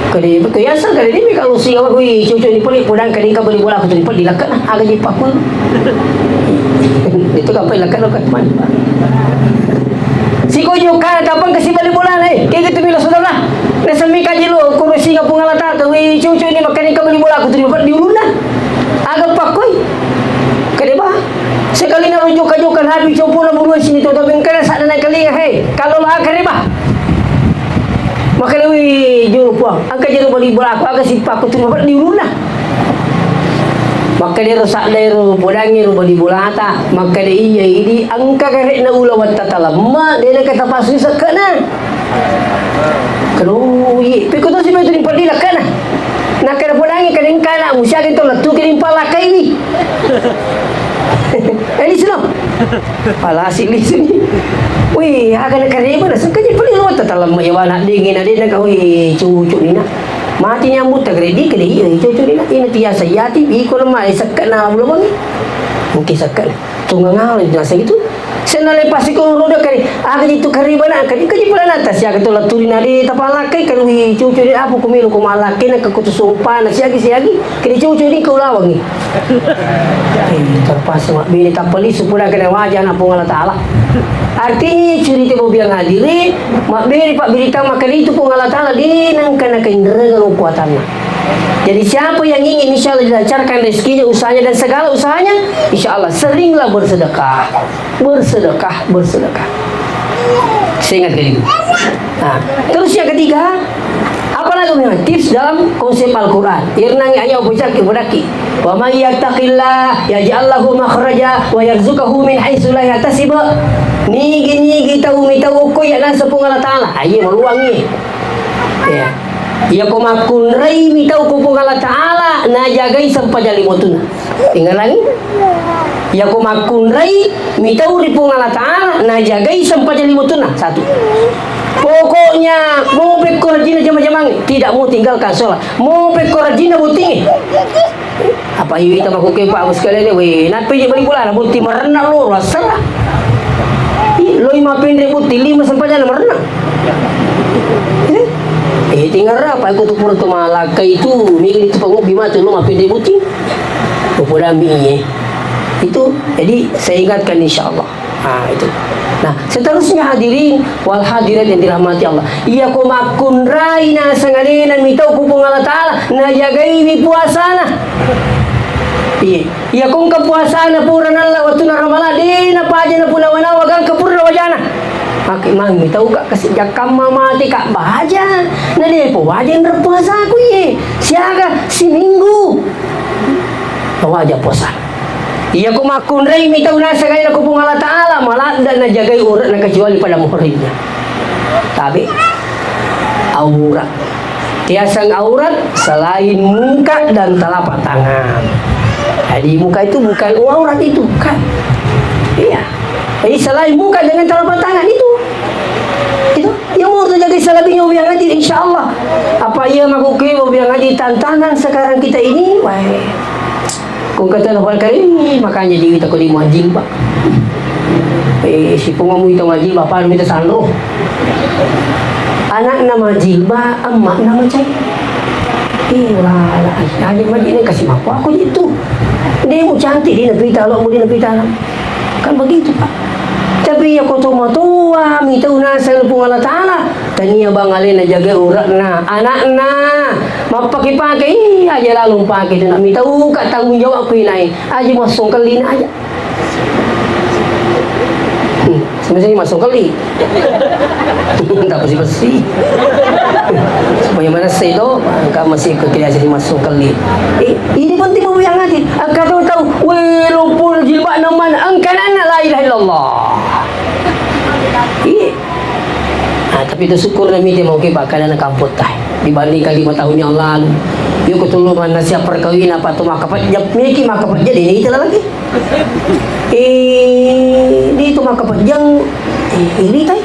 Kade, ko yaseng kade, de meka lo singa, wah, wih, cucu ni poli, podang kade engka bali bola aku tu ni poli, lakkana, aga ji pakku. Itu kapai lakkana, kan, man. Siko jo ka, kapang kasi bali bola, eh, kayak gitu, mila saudara. Naseng meka ji lo, kuro singa Puang Allah Ta'ala, wih, cucu ni makkani engka bali bola aku tu ni poli, di ulunna. Aga pakkoi. Kade ba. Sekali na lo joka-joka, nabi copo na bulu sini tu, tapi engka na sadda na kalinga, hei. Kalau lo aga, kade ba. Makkalewi jolo Puang, engka jero bali bolaku, aga sipakku tu mapeddi ulunna. Makkadero sadda ero podangngi ero bali bolata, makkada iya idi engka karekna ula wattatalemme, de nengka tapasui sekkena. Kado, iye, pekko tosi metu dipeddi lekkena. Nakkada podangngi kada engka anakmu, siaga to lettu ke dimpalakaiwi. Eh, lisino. Palasi lisini. Wih, aga na kareba na sengka je pali lo tatalem ya wana dingin ade na kau, wih, cucu ni na. Mati nyambut tak redi kali iya cucu ni na. Ina tiasa yati iko lemah sekka na ulo bangi. Mungkin sekka na. Tunggang ngalo jasa gitu. Sena lepas iko roda kali. Aga itu kareba na kali kaji pala na tas ya ketu laturi na de tapalakai kali, wih, cucu ni apa kumilu kumalakai na kekutu sumpah na siagi siagi. Kali cucu ni kau lawangi. Eh, terpaksa mabbene tappa lisu pura kena wajah na Puang Allah Ta'ala. Artinya cerita mau bilang hadiri, mabbene pak berita makkada itu Puang Allah Ta'ala di nengka na kainrega lo kuatanna. Jadi siapa yang ingin insya Allah dilancarkan rezekinya, usahanya dan segala usahanya, insya Allah seringlah bersedekah. Bersedekah, bersedekah. Saya ingatkan itu. Nah, terus yang ketiga, apa lagi memang tips dalam konsep Al-Quran? Irnang ayat apa cak kepada ki. Wa may yattaqillah yaj'al lahu makhraja wa yarzuqhu min haitsu la yahtasib. Nigi-nigi tau mitau ko ya nasa Puang Allah Ta'ala. Ayo meluangi. Ya. Iya ko makkunrai mitau ko Puang Allah Ta'ala najagai sempajang limotunna. Ingalangi, iya ko makkunrai mitau ri Puang Allah Ta'ala, najagai sempajang limotunna. Satu. Pokoknya, mau pekko rajinna jama-jamangnge, tidak mau tinggalkan sholat. Mau pekko rajinna bottingnge. Apa iya ita makuke Pak Bos sekalian, weh, nape je bali bola, botting marenna lo, rasa. Ih, loi mapendre botting lima sempajanna marenna. Eh, eh, tinggal apa? Aku tu pura tu malakkai tu, migi tu pangubbi matu lo mapendre botting. Ko podammi, eh. Itu, jadi saya ingatkan, insya Allah. Ah, itu. Nah, seterusnya hadirin wal hadirat yang dirahmati Allah. Iya ko makkunrai naseng alena mitau ku Puang Allah Ta'ala, najagaiwi puasana. Iya. Iya ko engka puasana pura nalla wettunna Ramalang, de napaja napunawa-nawa gangka pura wajana. Make mami tau ka kasi jakkamma mate ka baja. Na de po waja nre puasaku iye. Siaga siminggu. Waja puasa. Iya ko makkunrai mi tau naseng aina ko Puang Allah Ta'ala, maladda najagai uratna kecuali pada muhrimnya. Tabe. Aurat. Tiaseng aurat selain muka dan telapak tangan. Jadi muka itu bukan aurat itu, bukan. Iya. Jadi selain muka dengan telapak tangan itu. Itu. Ya mau terjadi selebihnya biar ngaji, insya Allah. Apa iya makuke biar ngaji tantangan sekarang kita ini? Wah. Ko kata na kali, makanya di kita ko di majilbab. Eh, si pungamu itu majilbab, apa itu sanro. Anakna majilbab, emakna macai. Eh, wala, aja majilbab kasih mapo aku itu. Dia mau cantik, dia nak berita, lo mau dia nak berita. Kan begitu, Pak. Tapi iya ko tomatoa mitau naseng Puang Allah Ta'ala, tania bang alena jaga uratna, anakna, mappake-pake, iya aja lalu pake tu nak mitau ka tanggung jawab ku inai, aja massongkelina aja. Hmm, sebenarnya massongkeli. Ndak besi-besi. Supaya mana sedo, angka masih ke kira jadi massongkeli. Eh, ini penting mau yang ngaji. Angka tahu tahu, weh, lumpur jilbab naman, angka anak la ilaha illallah. Iya. Ah, tapi itu syukur na mite mau ke bakal na kampot tai. Dibandingkan lima tahun yang lalu. Yoko tulu manna siap perkawina, apa to makkapejjang, meki makkapejjang, dé' naita lalaki. Eh, dé' to makkapejjang, eh, iritai.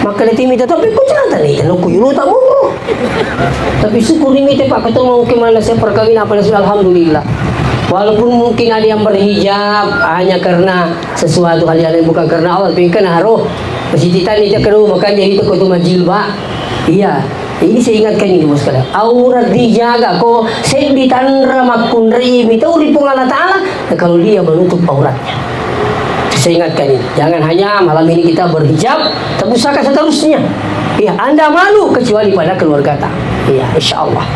Makkaleti mita, tapi ku cerita nih, lo ku yulu tak mau. Tapi syukur ini mita, Pak, ketemu mungkin manna siap perkawina, apa nasi, alhamdulillah. Walaupun mungkin ada yang berhijab hanya karena sesuatu hal yang lain, bukan karena Allah, tapi kan harus. Masih titani tak kedua, makanya itu kau tu majilbab. Iya. Ini saya ingatkan ini, Bos, sekalian. Aurat dijaga, ko seddi tanra makkunrai mitau ri Puang Allah Ta'ala, ya, kalau dia menutup auratnya. Saya ingatkan ini. Jangan hanya malam ini kita berhijab, tapi usahakan seterusnya. Ya, Anda malu kecuali pada keluarga ta. Iya, insya Allah.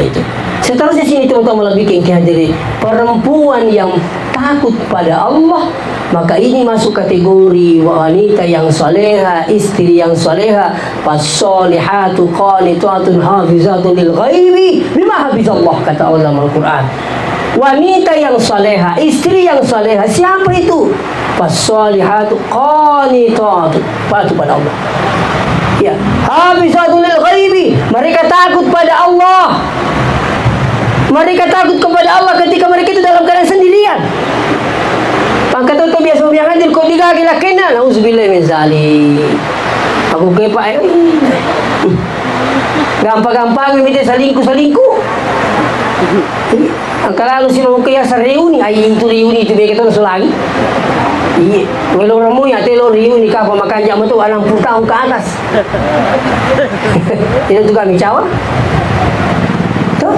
Itu. Seterusnya sini, teman-teman, lebih ke hadiri. Perempuan yang takut pada Allah, maka ini masuk kategori wanita yang saleha, istri yang saleha, "Fassalihatu qanitatun hafizatun lil ghaibi bima hafizallah," kata Allah dalam Al-Quran. Wanita yang saleha, istri yang saleha, siapa itu? "Fassalihatu qanitatun," patuh pada Allah. Ya, hafizatun lil ghaibi, mereka takut pada Allah. Mereka takut kepada Allah ketika mereka itu dalam keadaan sendirian. Maka tu biasa bilang aja, kok digage lakenna, nauzubillah min zalik. Aku kepa, eh, gampang-gampang mita selingkuh-selingkuh. Engka lalu si mau ke ya seriuni, ai itu riuni itu beke to lagi. Iya, melo remu ya telo riuni kapa makanja metu enam puluh tahun ke atas. Tidak juga micawa. Tuh.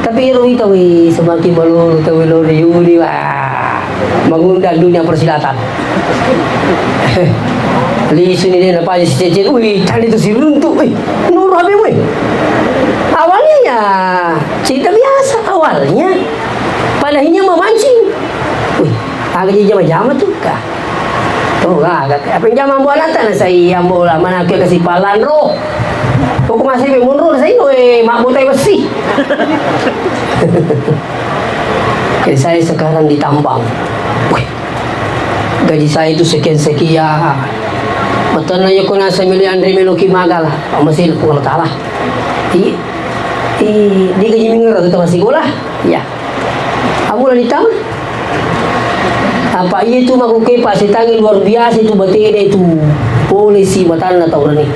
Tapi ero ita, wih, semakin melulu tau lo riuni, wah, mengundang dunia persilatan. Lisu ni dia lepas si Cecil, wih, tadi tu si runtuk, wih, nurah be, wih. Awalnya ya cerita biasa, awalnya. Padahalnya memancing. Wih, aga ji jama-jama tu, kah? Toga, aga. Apa jama ambo anata na sai ambo la, mana ke kasi palan ro. Pokok masih be mundur sai, weh, mak botai besi. Kayak saya sekarang ditambang. Wih, gaji saya itu sekian-sekian. Betulnya ya kena saya milih Andre Meloki Magala. Apa masih Puang Ta'ala. Iya. Eh, di gaji minggu atau masih bola? Ya. Amula ditama. Apa iya tu makuke Pak Setangi luar biasa itu batena itu. Polisi matanna tau ni.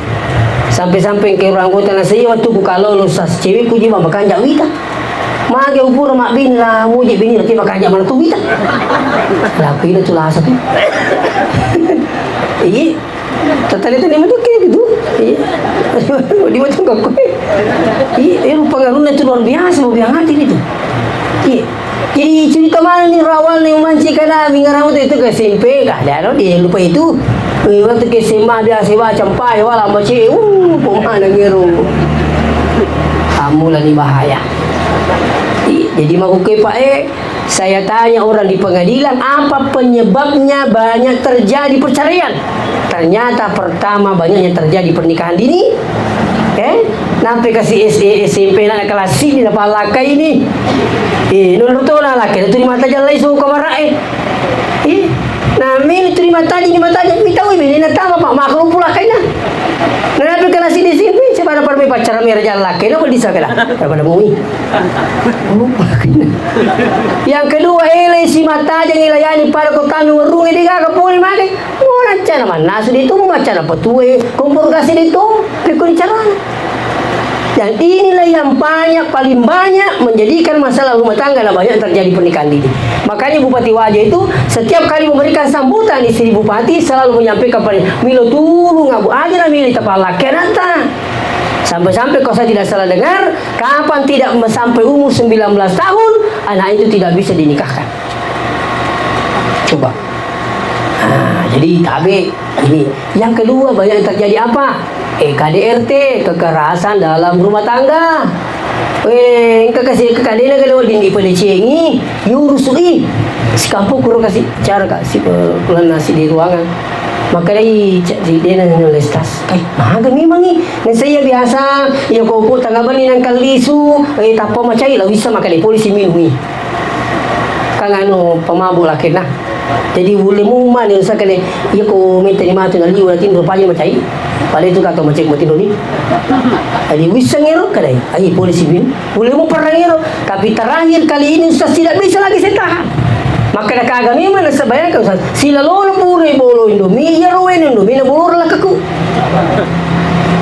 Sampai-sampai ke orang anggota na saya waktu ku kalau lo sas cewekku ji makanja wita. Mage upura mak bini la muji bini la makanja mana tu wita. Laku ina tu lasa tu. Iya. Tatali-tali metu ke gitu. Iya. Di macam kau. Iya, eh, pengaruhnya itu luar biasa, mau bilang hati itu. Iya. Jadi cerita mana nih rawal nih manci kana mingaramu itu, itu ke S M P kah? Dia lo dia lupa itu. Eh, waktu ke S M A biasa baca empat ya wala baca. Uh, pemana ngeru. Kamu lah nih bahaya. Iya, jadi mau ke Pak eh Saya tanya orang di pengadilan, apa penyebabnya banyak terjadi perceraian? Ternyata pertama banyaknya terjadi pernikahan dini. Eh, nampe kasi S D, S M P na kelas ini na palakai ini. Eh, nurut to na laki tu di mata jalan iso kamara eh. Eh, na meni tu di mata di mata jadi tahu ini na tama pak makhluk pula kaina. Na nampe kelas ini S M P coba ada permi pacaran merah jalan laki na boleh disakala. Pada mui. Yang kedua, ele si matajeng ilayani pada kotami werrunge de gaga pole mage. Mona cana mannasu de tu, macana petue, kompor gasi de tu, pekko dicarana. Dan inilah yang banyak, paling banyak menjadikan masalah rumah tangga dan banyak terjadi pernikahan dini. Makanya Bupati Wajo itu setiap kali memberikan sambutan istri Bupati selalu menyampaikan pada Milo tulung abu aja na Milo tapalake anakta. Sampai-sampai kalau saya tidak salah dengar, kapan tidak sampai umur sembilan belas tahun, anak itu tidak bisa dinikahkan. Coba. Nah, jadi tabe ini. Yang kedua, banyak yang terjadi apa? Eh, K D R T, kekerasan dalam rumah tangga. Eh, engka kasi kekadena kalau dini pelecengi, yurusui. Sikampung kuro kasi cara kasi, eh, kulana si di ruangan. Makkedai cak si dena nulis tas. Eh, maga memang i. Neng saya biasa, iya koko tangga bani nang kalisu, eh, tappa macai la wissa makkeda polisi minungi. Kan anu pemabuk lakena. Jadi ulle mumma ni usah kene, iya ko menta ni matu na liu na tinro paja macai. Pada itu kata macet mati doni. Jadi, wisseng ero, kadai. Ai, polisi bin. Boleh mau perang ero. Tapi terakhir kali ini Ustaz tidak bisa lagi saya tahan. Maka dah kagak memang nasa bayangkan Ustaz. Sila lolo pura bolo Indomie, iya roen Indomie, na bolo lakaku.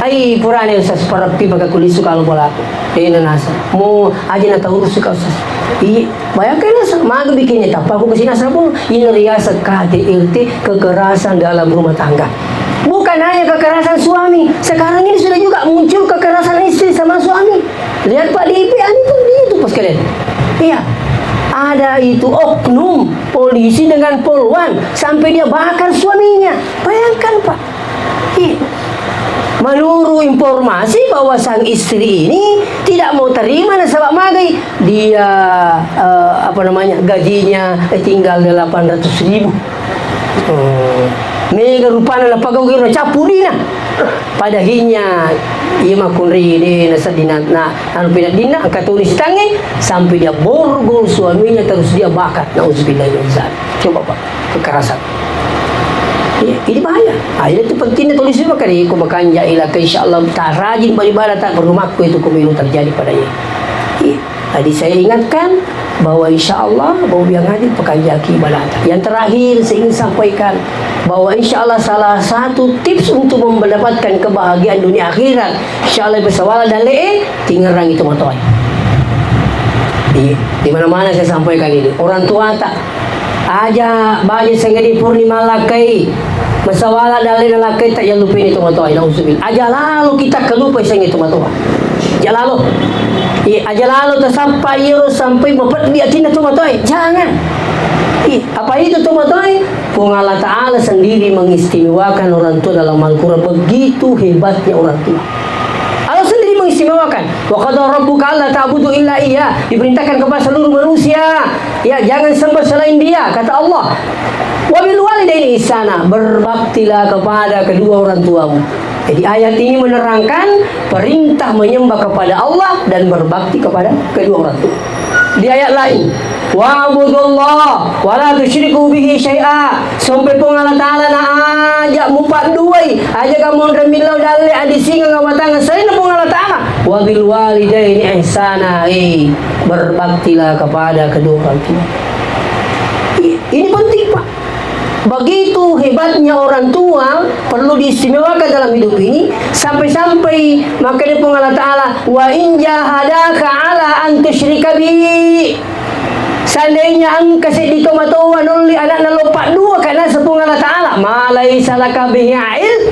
Ai, purane Ustaz, parappi maka kulisu kalau bolaku. Eh, nanasa. Mau aja na tahu suka Ustaz. Iya. Bayangkan, Ustaz, maga bikinnya tappa aku kesini asal pun. Ini riasa K D R T, kekerasan dalam rumah tangga. Bukan hanya kekerasan suami, sekarang ini sudah juga muncul kekerasan istri sama suami. Lihat, Pak, di I P A itu, di YouTube, sekalian. Iya, ada itu oknum polisi dengan polwan sampai dia bakar suaminya. Bayangkan, Pak. Iya. Menurut informasi bahwa sang istri ini tidak mau terima nasaba magai dia, eh, apa namanya, gajinya, eh, tinggal delapan ratus ribu. Hmm. Mega rupana napagau gero capurina. Padahinya iya makunri de nasadina na anu pinaddinna angka toni sitange sampai dia borgol suaminya terus dia bakar. Nauzubillah min zalik. Coba, Pak, kekerasan. Iya, ini bahaya. Ah, itu pentingnya tulis itu makanya ko makanja ila ke insya Allah tak rajin beribadah tak berumahku itu kemilu terjadi padanya. Iya. Jadi saya ingatkan bahwa insya Allah bahwa yang hadir pekerja akibat. Yang terakhir saya ingin sampaikan bahwa insya Allah salah satu tips untuk mendapatkan kebahagiaan dunia akhirat insya Allah bersawala dan lee tingerang itu motoy. Iya, di mana-mana saya sampaikan ini. Orang tua tak aja baje sengedi purnima lakkai. Masawala dalle na lakkai tak jalupini tomatoa, nauzubillah. Aja lalo kita kalupa sengedi tomatoa. Aja lalo. Iya, aja lalo tasappa iyaro sampai mapeddi atinna tomatoa. Jangan. Iya, apa itu tomatoa? Puang Allah Ta'ala sendiri mengistimewakan orang tua dalam Al-Quran. Begitu hebatnya orang tua. Allah sendiri mengistimewakan. Wa qada rabbuka alla ta'budu illa iyyah. Diperintahkan kepada seluruh manusia, ya, jangan sembah selain Dia, kata Allah. Wa bil walidaini ihsana, berbaktilah kepada kedua orang tuamu. Jadi ayat ini menerangkan perintah menyembah kepada Allah dan berbakti kepada kedua orang tua. Di ayat lain, "Wa'budullah wa la tusyriku bihi syai'a." Sompe Puang Allah Ta'ala na aja mupadduai, aja kamu onreng millau dalle adisingeng awatangeng selain Puang Allah Ta'ala. "Wa bil walidaini ihsana." Eh, berbaktilah kepada kedua orang tua. I-, ini penting, Pak. Begitu hebatnya orang tua, perlu diistimewakan dalam hidup ini, sampai-sampai makanya Puang Allah Ta'ala, "Wa in jahadaka ala an tusyrika bi." Seandainya engka seddi tomatoa nolli anakna lo paddua ka naseng Puang Allah Ta'ala, "Ma laisa laka bihi ilm,"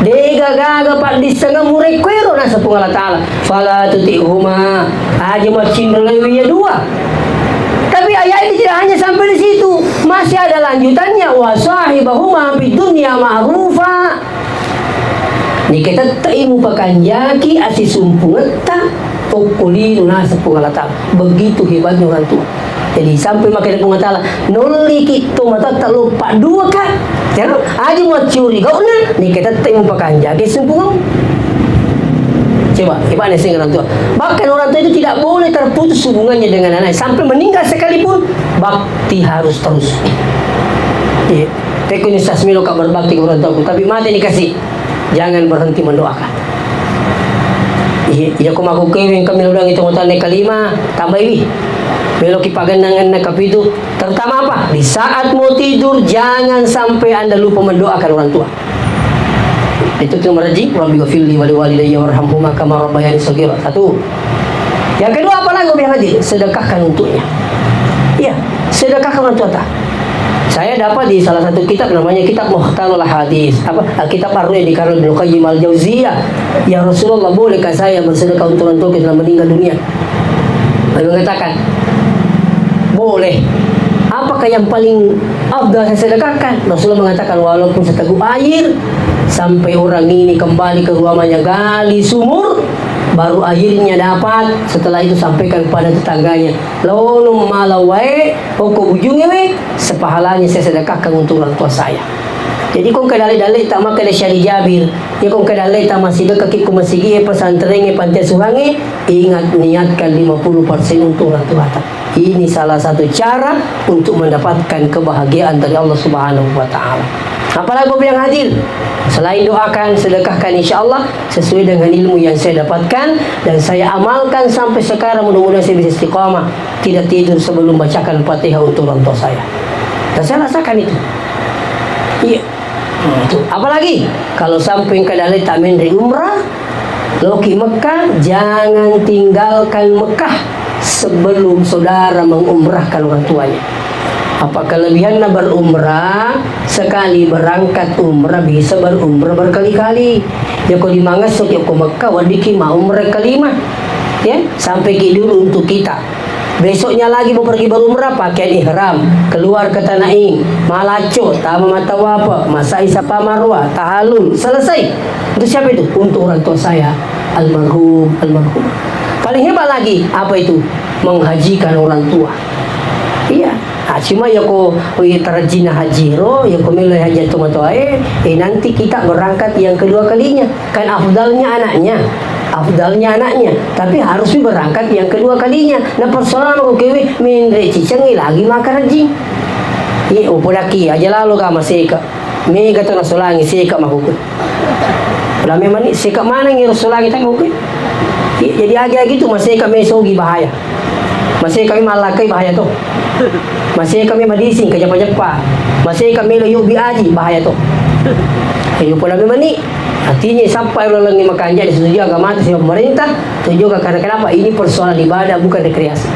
dega gaga paddissengemmu rekko ero naseng Puang Allah Ta'ala, "fala tuti'huma," aja maccinrolaiwi iya dua. Tapi ayat ini tidak hanya sampai di situ, masih ada lanjutannya, "Wa sahibahuma fid dunya ma'rufa." Niketette'i mupakanjaki asisumpungetta okko lino naseng Puang Allah Ta'ala. Begitu hebatnya orang tua. Jadi sampai makanya Puang Allah Ta'ala, "Nolliki tomatoatta lo paddua ka." Ya, aja muaccuri gauna, niketette'i mupakanjaki sumpungeng. Coba, hebatnya sih orang tua. Bahkan orang tua itu tidak boleh terputus hubungannya dengan anak sampai meninggal sekalipun, bakti harus terus. Iya. Tekuni sasmilo ka berbakti ke orang tuaku, tapi mati nih kasih. Jangan berhenti mendoakan. Iya, iya, ko mako kewing kami udangi tomatoanna kalima, tambaiwi. Meloki pagennangenna kapitu, terutama apa? Di saat mau tidur, jangan sampai Anda lupa mendoakan orang tua. Itu tuh merajik, "Rabbi ghafirli wa liwalidayya warhamhuma kama rabbayani shaghira." Satu. Yang kedua, apa lagi yang hadir? Sedekahkan untuknya. Iya, sedekahkan orang tua ta. Saya dapat di salah satu kitab namanya kitab Mukhtarul Hadis, apa, kitab Ar-Ruh yang dikarang Ibnu Qayyim Al-Jauziyah. "Ya Rasulullah, bolehkah saya bersedekah untuk orang tua kita telah meninggal dunia?" Nabi mengatakan, "Boleh. Apakah yang paling afdal saya sedekahkan?" Rasulullah mengatakan, "Walaupun seteguk air, sampai orang ini kembali ke rumahnya, gali sumur, baru airnya dapat, setelah itu sampaikan kepada tetangganya, 'Laono mala wae, okko bujungnge we, sepahalanya saya sedekahkan untuk orang tua saya.'" Jadi, ko engka dalle-dalle ta makkeda Syekh Jabir, ya, ko engka dalle ta massidekka ki ko masigi e, pesantren e, panti asuhangnge, ingat, niatkan lima puluh persen untuk orang tua ta. Ini salah satu cara untuk mendapatkan kebahagiaan dari Allah Subhanahu wa Ta'ala. Apalagi Bapak yang hadir, selain doakan, sedekahkan, insya Allah sesuai dengan ilmu yang saya dapatkan dan saya amalkan sampai sekarang. Mudah-mudahan saya bisa istiqamah, tidak tidur sebelum bacakan Fatihah untuk orang tua saya. Dan saya rasakan itu. Iya. Nah, itu. Apalagi kalau sampai engka daleta menre umrah, loki Mekah, jangan tinggalkan Mekah sebelum saudara mengumrahkan orang tuanya. Apa kelebihanna berumrah, sekali berangkat umrah bisa berumrah berkali-kali. Yako limangesso ki ko Mekah, weddikki ma umrah kelima. Ya, sampai ki dulu untuk kita. Besoknya lagi mau pergi berumrah, pakaian ihram, keluar ke Tanaim, malacco, tama matawafa, masai Safa Marwah, tahallul, selesai. Untuk siapa itu? Untuk orang tua saya, almarhum, almarhum. Paling hebat lagi, apa itu? Menghajikan orang tua. Iya. Ah, cuma yako, oh iya, tarajina haji ro, yako melo haji tomatoae, eh, nanti kita berangkat yang kedua kalinya. Kan afdalnya anaknya, afdalnya anaknya, tapi harus berangkat yang kedua kalinya. Nah, persoalan aku kewe, menre cicengi lagi makarajing. Iya, upodaki aja lalo ka maseka. Mega to nasolangi seka makuku. Lah memang ni seka mana ngi solangi tak makuku. Iya, jadi agi-agi tu maseka mesogi bahaya. Maseka mi mallakai bahaya to. Maseka mi madising kajeppa-jeppa. Maseka mi lo yubi aji bahaya to. Ayo pola memang ni. Artinya, sampai lalengngi makanja disetujui agama, disetujui pemerintah, setuju. Karena kenapa? Ini persoalan ibadah, bukan rekreasi.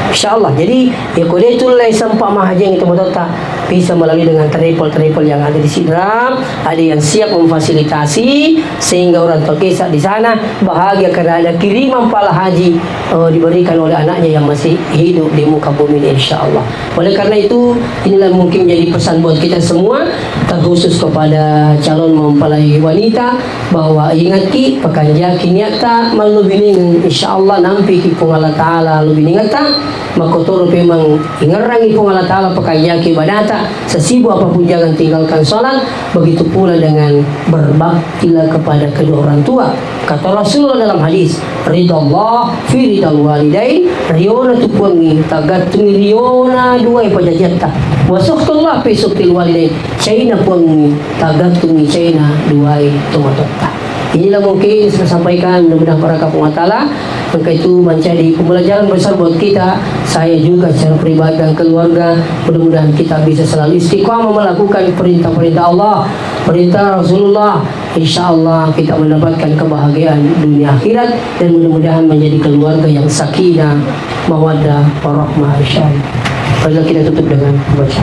Insya Allah. Jadi, ya, kalau itu lah sempat mahajeng itu motor tak bisa melalui dengan travel-travel yang ada di Sidrap, ada yang siap memfasilitasi, sehingga orang tua kita di sana bahagia karena ada kiriman pahala haji, eh, diberikan oleh anaknya yang masih hidup di muka bumi ini, insya Allah. Oleh karena itu, inilah mungkin menjadi pesan buat kita semua, terkhusus kepada calon mempelai wanita, bahwa ingatki, pakanjaki niatta, mallobinengeng, insya Allah nampiki Puang Allah Ta'ala lobinengetta, makkotoro pemang ingerrangi Puang Allah Ta'ala, pakanjaki ibadata, sesibuk apapun jangan tinggalkan sholat, begitu pula dengan berbaktilah kepada kedua orang tua. Kata Rasulullah dalam hadis, "Ridallah fi ridal walidain," riona tu Puangnge, tagattungi riona duae pajajiatta. "Wa sukhtullah fi sukhtil walidain," caina Puangnge, tagattungi caina duae tomatoatta. Inilah mungkin saya sampaikan, mudah-mudahan barakah Puang Allah Ta'ala. Maka itu menjadi pembelajaran besar buat kita. Saya juga secara pribadi dan keluarga, mudah-mudahan kita bisa selalu istiqamah melakukan perintah-perintah Allah, perintah Rasulullah, insya Allah kita mendapatkan kebahagiaan dunia akhirat dan mudah-mudahan menjadi keluarga yang sakinah, mawaddah, warahmah, insya Allah. Marilah kita tutup dengan membaca.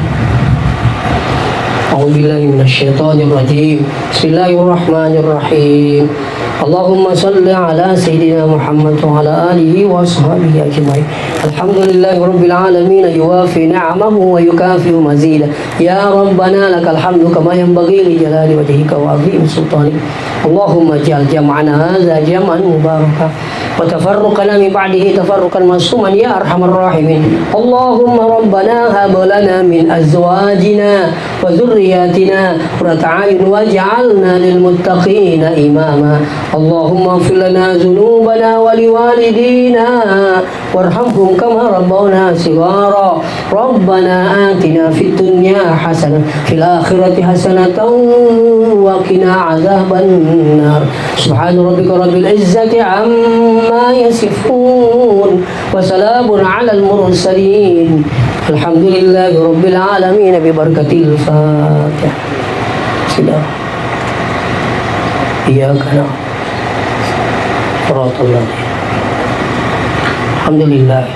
A'udzubillahi minasyaitonirrajim. Bismillahirrahmanirrahim. Allahumma salli ala Sayyidina Muhammad wa ala alihi wa ashabihi ajma'in. Alhamdulillahi rabbil alamin, yuwafi ni'amahu wa yukafi'u mazidah. Ya Rabbana lakal hamdu kama yanbaghi li jalali wajhika wa azimi sultanik. Allahumma ij'al jam'ana hadza jam'an mubaraka wa tafarruqana min ba'dihi tafarruqan ma'suman ya arhamar rahimin. Allahumma rabbana hab lana min azwajina wa dzurriyyatina qurrata a'yun waj'alna lil muttaqina imama. Allahumma ighfir lana dzunubana wa liwalidina warhamhum kama rabbawna shighara. Rabbana atina fid dunya hasanah, fil akhirati hasanatan wa qina adzaban nar. Subhana rabbika rabbil izzati amma yasifun. Wa salamun alal mursalin. Alhamdulillahi rabbil alamin. Bi barakatil Fatihah. Sudah. Iyyaka na'budu wa iyyaka nasta'in. Alhamdulillah.